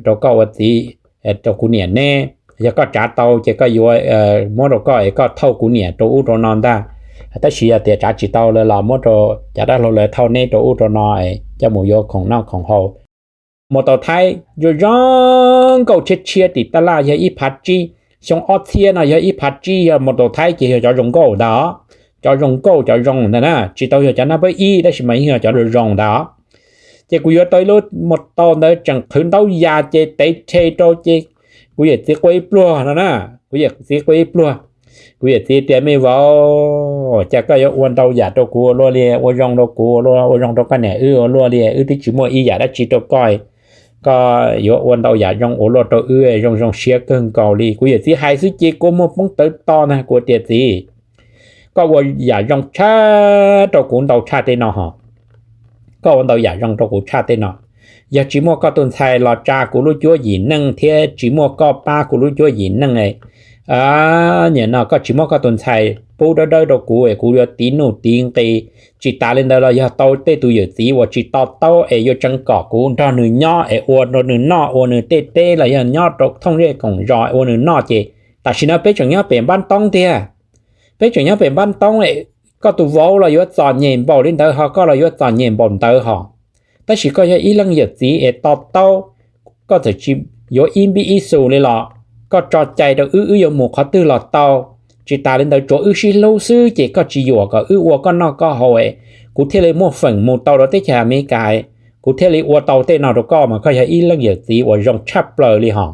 rau koj ua txiv, rau kuv niam neb. Yog koj tsav tau ces koj yuav, muab rau koj es koj thauj kuv niam rau ub rau no ntag. Tab sis yog tias tsav tsis tau lawm los muab rau cov dab laug lawv thauj neb rau ub rau no, coj mus yuav khoom noj khoom haus. Mos taus Thaib zoo zoo nkauj tshiab tshiab tim taj laj yog ib phav tsib, xyoo ob txhiab no yog ib phav tsib, yog mos taus Thaib ces yog cov zoo nkauj ntag os. Cov zoo nkauj cov zoo ntag na, tsis tau yog cov nab peb ib tab sis mas yeej yog cov zoo zoo ntag os. Ces kuv yuav tau ib lub mos taus ntawd tseem qhwv ntaub yas ces tev rhe rau ces kuv yawm txiv qua ib pluag no na, kuv yawm txiv qua ib pluag. Kuv yawm txiv tias me vauv, cas koj yuav ua ntau yam rau kuv ua luaj li, ua zoo rau kuv ua luaj, ua zoo rau koj niam wb ua luaj li, wb twb tsis muaj ib yam dab tsi rau koj, koj yuav ua ntau yam zoo ua luaj rau wb zoo zoo siab kawg nkaus li. Kuv yawm txiv hais xwb ces kua muag poob tawv to ntag, kuv tias txiv, koj ua yam zoo tshaj rau kuv ntau tshaj tej no hos. Koj ua ntau yam zoo rau kuv tshaj tej no. Yog tsis muaj koj tus ntxhais los tsa kuv lub cuab yim neej thiab tsis muaj koj pab kuv lub cuab yim neej, nim no koj tsis muab koj tus ntxhais pub dawb dawb rau kuv es kuv yuav tiv nuj tiv nqi. Tsis tas li ntawd los yog tau tej tus yawm txiv uas tsis to taub es yuav tseev kom kuv nrog nws nyob es ua rau nws noj ua nws tej teb los yog nyob rau thooj zej koom zos ua nws noj ces tam sim no peb tseem nyob pem npab toob tiag. Peb tseem nyob pem npab toob, koj tus vauv los yuav txom nyem npaum li ntawd hos, koj los yuav txom nyem npaum ntawd hos. Tab sis koj yog ib leej yawm txiv es to taub, koj txawm tsis yuav ib npib ib xus li los koj tso cai rau wb, wb yuav mus qhov twg los tau. Tsis tas li ntawd tsuav wb sib hlub xwb ces koj tsis yuam kom wb ua koj noj koj haus es kuv thiaj li muaj feem mus tau rau teb chaws Amelikas, kuv thiaj li ua tau tej no rau koj mas koj yog ib leej yawm txiv uas zoo tshaj plaws li hos.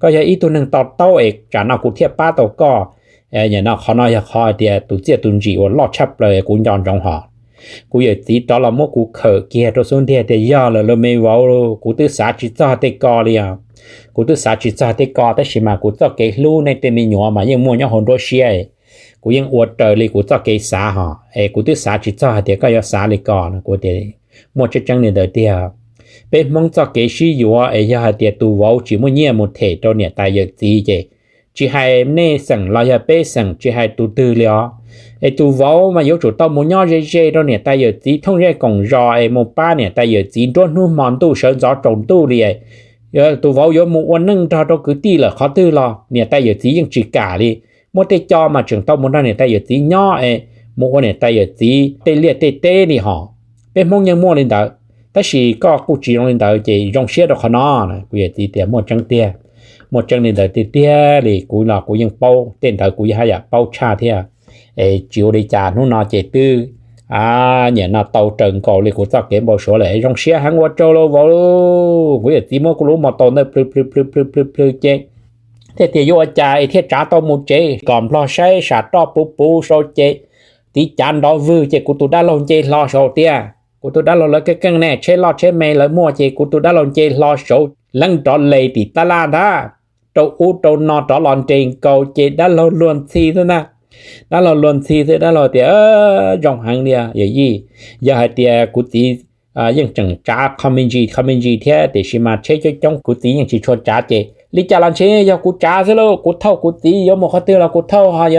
Koj yog ib tug neeg to taub es tsam no kuv thiaj pab tau koj. Nim no qhov no yog qhov hais tias tus txiaj tus ntsim uas loj tshaj plaws kuv nco ntsoov hos. Kuv yawm txiv rov los muab kuv khawm kiag rau xub ntiag tias yog lawm lauj me vauv, kuv twb xav tsis txog tej ko li os. Kuv twb xav tsis txog tej ko tab sis mas kuv txoj kev hlub nej tej me nyuam mas yeej muaj nyob hauv nruab siab, kuv yeej ua raws li kuv txoj kev xav hos es kuv twb xav tsis txog hais tias koj yuav xav li ko no. Kuv tias muaj tseeb tseeb li ntawd tiag. Peb Hmoob txoj kev sib yuav es yog hais tias tus vauv tsis muaj nyiaj mus them rau niam tais yawm txiv ces tsis hais nej xeem los yog peb xeem, tsis hais tus twg li os, es tus vauv mas yuav tsum tau mus nyob ze ze rau niam tais yawm txiv thooj zej koom zos es mus pab niam tais yawm txiv nruab hnub hmo ntuj sawv ntxov tsaus ntuj li. Tus vauv yuav mus ua neej nrog rau kwv tij lawm qhov twg los niam tais yawm txiv yeej tsis kam li. Muaj tej co mas tseem tau mus nrog niam tais yawm txiv nyob es mus ua niam tais yawm txiv tej liaj tej teb li hos. Peb Hmoob yeej muaj li ntawd, tab sis koj kuj tsis zoo li ntawd ces zoo siab rau qhov no. Kuv yawm txiv tias muaj tseeb tiag, muaj tseeb li ntawd tiag tiag li. Kuv los kuv yeej paub tej ntawd, kuv yeej haj yam paub tshaj thiab. Es tsis ua li cas, hnub no ces twb nim no tau raws nkaus li kuv txoj kev npau suav lawm, zoo siab heev ua tsaug lauj vauv. Kuv yawm txiv muab kuv lub mos taus ntawd plhws plhws plhws plhws plhws plhws ces thiaj tias yuav ua cas es thiaj tsav tau mus tsev, kom nplog saib sam roj puv puv saud ces tiv cav nrov vwg ces kuv tus dab laug nce hlo saud tiag. Kuv tus dab laug lawv keej keej ne, tsheb loj tsheb me lawv muaj ces kuv tus dab laug nce hlo saud leeb nrov les tim tab laj ntag, rau ub rau no rov los nres nkaus ces dab laug luag ntxhi xwb ntag. Dab laug luag ntxhi xwb, dab laug tias zoo heev li yawm yij, yog hais tias kuv txiv yeej tseem tsav qho me ntsis qho me ntsis thiab tiam sis mas tsheb coob coob kuv txiv yeej tsis tshua tsav ces li cas los ntshe yog kuv tsav xwb lauj. Kuv thauj kuv txiv yuav mus qhov twg los kuv thauj,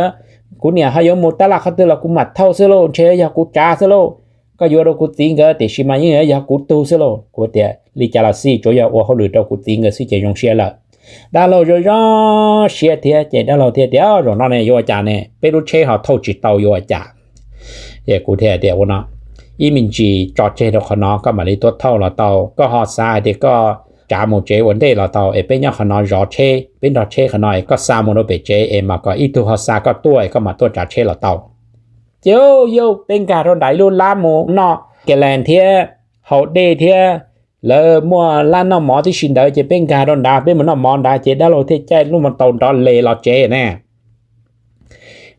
kuv niam ho yuav mus tab laj qhov twg los kuv mam thauj xwb lauj, ntshe yog kuv tsav xwb lauj. Koj yuav rau kuv txiv nkawd tiam sis mas yeej yog kuv tug xwb lauj. Kuv tias li cas los xij, tsuav yog ua hauj lwm rau kuv txiv nkawd xwb ces zoo siab lawm. Dab laug zoo zoo siab thiab ces dab laug thiaj tias zaum no ne yuav ua cas ne, peb lub tsheb ho thauj tsis tau yuav ua cas. Kuv thiaj tias ua no, ib me ntsis tso tseg rau qhov no koj mam li tuaj thauj los tau, koj ho xav hais tias koj tsav mus tsev ua ntej los tau es peb nyob qhov no zov tsheb, peb nrog tsheb qhov no es koj xa mus rau pem tsev es mas kom ib tug ho xa koj tuaj es koj mam tuaj tsav tsheb los tau. Ces yog peb nkag rau nram ib lub lab mus noj ke las thiab haus dej thiab, lawv muaj lab noj mov tib si ntawd ces peb nkag rau nrad peb mus noj mov nrad ces dab laug thiaj caij lub mos taus nrov les los tsev ne.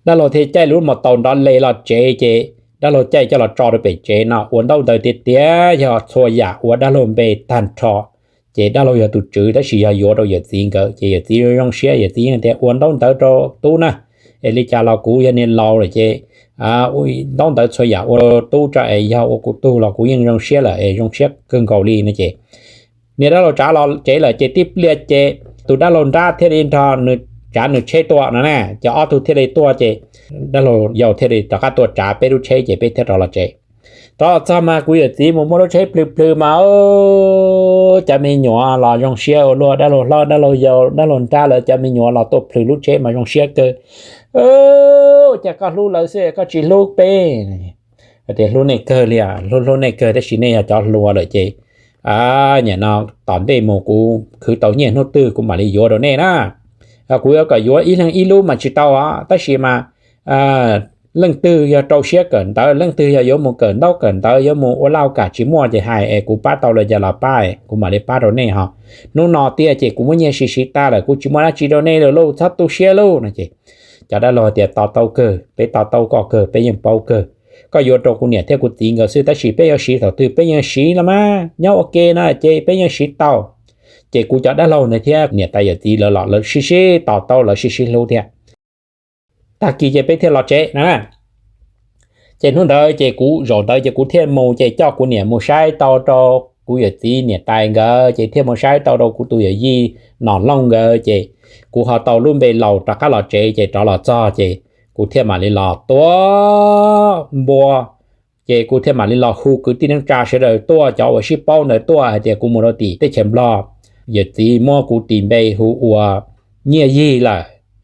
Dab laug thiaj caij lub mos taus nrov les los tsev ces dab laug caij coj los tso rau pem tsev no, ua ntaub ntawv tiag tiag yog txhua yam ua dab laug npe tag nrho. Ces dab laug yog tus tswv tab sis yog yuav rau yawm txiv nkawd, ces yawm txiv zoo siab, yawm txiv yeej tias ua ntaub ntawv rau tub na, es li cas los kuv yog niag laus lawm ces ntaub ntawv txhua yam ua tub tso es yog ua kuv tug los kuv yeej zoo siab lawm es zoo siab kawg nkaus li no ces niag dab laug tsav los tsev lawm ces tib pliag ces tus dab laug nrab thiaj li nrog nws tsav nws tsheb tuaj no na, ces ob tug thiaj li tuaj ces dab laug yau thiaj li rov qab tuaj tsav peb lub tsheb ces peb thiaj rov los tsev. Rov los txog mas kuv yawm txiv mus muab lub tsheb plhws plhws mas cov me nyuam los zoo siab ua luaj, dab laug hlob dab laug yau dab laug nrab lawv cov me nyuam los tuaj plhws lub tsheb mas zoo siab kawg. Ua cas koj hlub lawv xwb koj tsis hlub peb? Tias hlub nej kawg li, hlub hlub nej kawg tab sis nej yog cov hluas lawm ces nim no tom ntej mus kuv khwv tau nyiaj hnub twg kuv mam li yuav rau nej na. Kuv yuav kom yuav ib leeg ib lub mas tsis tau os, tab sis mas leej twg yog rau siab kawm ntawv, leej twg yog yuav mus kawm ntaub kawm ntawv yuav mus ua lauj kav tsis muaj ces hais es kuv pab tau li cas los pab, kuv mam li pab rau nej ho. Hnub no tiag ces kuv muab nyiaj siv siv tag lawm, kuv tsis muaj dab tsi rau nej lawm lauj, txhob tu siab lauj no ces cov dab laug tias to taub kawg, peb to taub koj kawg, peb yeej paub kawg. Koj yuav rau kuv niam thiab kuv txiv nkawd xwb tab sis peb yuav siv thaum twg peb yeej siv los mas, nyob ua ke no ces peb yeej siv tau. Ces kuv cov dab laug ntawd thiab niam tais yawm txiv lawv los lawv sib sib to taub, lawv sib sib hlub thiab. Tag kis ces peb thiaj los tsev na. Ces hnub ntawd ces kuv zaum ntawd ces kuv thiaj mus ces coj kuv niam mus saib tau rau kuv yawm txiv niam tais nkawd, ces thiaj mus saib tau rau kuv tus yawm yij Nom Looj nkawd, ces kuv ho tau lub npe laus rov qab los tsev, ces rov los txog ces kuv thiaj mam li los tua npua. Ces kuv thiaj mam li los hu kwv tij neej tsa sawv daws tuaj, cov uas sib paub ntawd tuaj hais tias kuv mus rau tim teb chaws Nplog, yawm txiv muab kuv tis npe hu ua Nyiaj Yig lawm,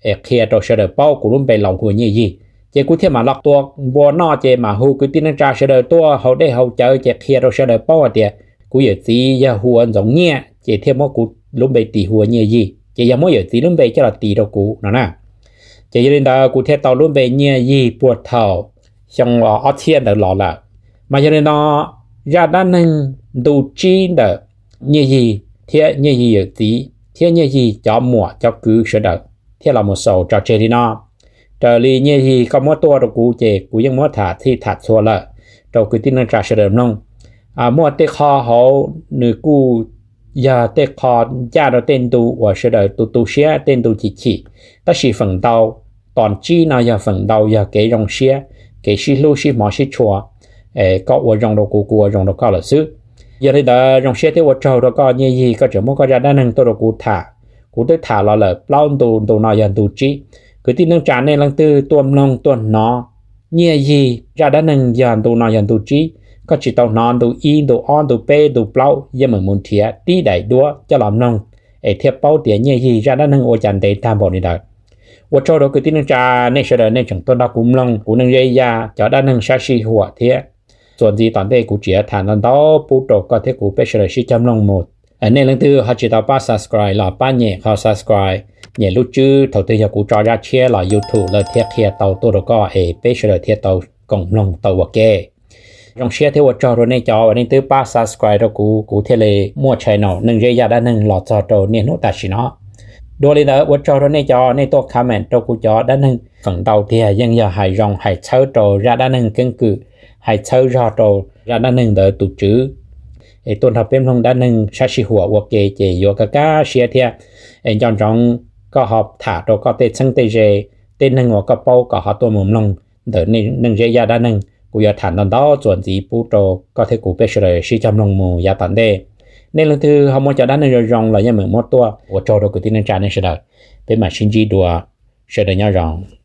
es qhia rau sawv daws paub kuv lub npe laus hu ua Nyiaj Yig. Ces kuv thiaj mam los tua npua noj ces mam hu kwv tij neej tsa sawv daws tuaj haus dej haus cawv ces qhia rau sawv daws paub hais tias kuv yawm txiv yog hu ua Ntxoov Nyiaj, ces thiaj muab kuv lub npe tis hu ua Nyiaj Yig, ces yog muab yawm txiv lub npe coj los tis rau kuv no na. Ces yog li ntawd kuv thiaj tau lub npe Nyiaj Yig puag thaum xyoo ob txhiab ntawd los lawm. Mas yog li no, zaj dab neeg ntu tsib ntawm Nyiaj Yig thiab Nyiaj Yig yawm txiv thiab Nyiaj Yig cov muam cov kwv sawv daws thiaj los mus xaus tso tseg li no. Raws li Nyiaj Yig koj muab tuaj rau kuv ces kuv yeej muab tham txhij tham txhua lawm rau kwv tij neej tsa sawv daws mloog. Muaj tej qho hauv nws kuj yog tej qho ncaj rau tej ntu uas sawv daws tu tu siab, tej ntu chim chim, tab sis feem ntau, tom tsib no yog feem ntau yog kev zoo siab, kev sib hlub sib hmov sib tshua, koj ua zoo rau kuv, kuv ua zoo rau koj lawm xwb. Yog li ntawd zoo siab thiab ua tsaug rau koj Nyiaj Yig, koj tseem muab koj zaj dab neeg tuaj rau kuv tham. Kuv twb tham los lawm plaub ntu, ntu no yog ntu tsib. Kwv tij neej tsa nej leej twg tuaj mloog tuaj hnov Nyiaj Yig zaj dab neeg yog ntu no yog ntu tsib, koj tsis tau hnov ntu ib, ntu ob, ntu peb, ntu plaub, yeej meem mus nrhiav tib daim duab coj los mloog es thiaj paub tias Nyiaj Yig zaj dab neeg ua cas ntev tag npaum li ntawd. Ua tsaug rau kwv tij neej tsa nej sawv daws nej tseem tuaj nrog kuv mloog kuv Neej Zeb Yaj cov dab neeg sab sij huam thiab. Txuas ntxiv tom ntej kuv tseem tham ntau ntau pub rau koj thiab kuv peb sawv daws sib cog mloog mus. Nej leej twg ho tsis tau pab subscribe los pab nyem qhov subscribe, nyem lub tswb, thaum twg yog kuv tso zaj tshiab los YouTube lawv thiaj qhia tau tuaj rau koj es peb sawv daws thiaj tau koom mloog tau ua ke. Zoo siab thiab ua tsaug rau nej cov uas nej twb pab subscribe rau kuv, kuv thiaj li muaj channel Neej Zeb Yaj dab neeg los txog rau niaj hnub tam sim no. Dua li ntawd ua tsaug rau nej cov nej tuaj comment rau kuv cov dab neeg, feem ntau tiag yeej yog hais zoo hais txhawb rau zaj dab neeg keeb kwm, hais txhawb zog rau zaj dab neeg ntawd tus tswv, es tuaj nrog peb mloog dab neeg sab sij huam ua ke ces yuav kaj kaj siab thiab. Es nco ntsoov koj ho tham rau koj tej txheeb tej ze, tej neeg uas koj paub kom ho tuaj mus mloog ntawm Neej Zeb Yaj dab neeg. Kuv yuav tham ntau ntau txuas ntxiv pub rau koj thiab kuv peb sawv daws sib cog mloog mus yav tom ntej. Nej leej twg ho muaj cov dab neeg zoo zoo los yeej meem muab tuaj. Ua tsaug rau kwv tij neej tsa nej sawv daws. Peb mam sib ntsib dua. Sawv daws nyob zoo.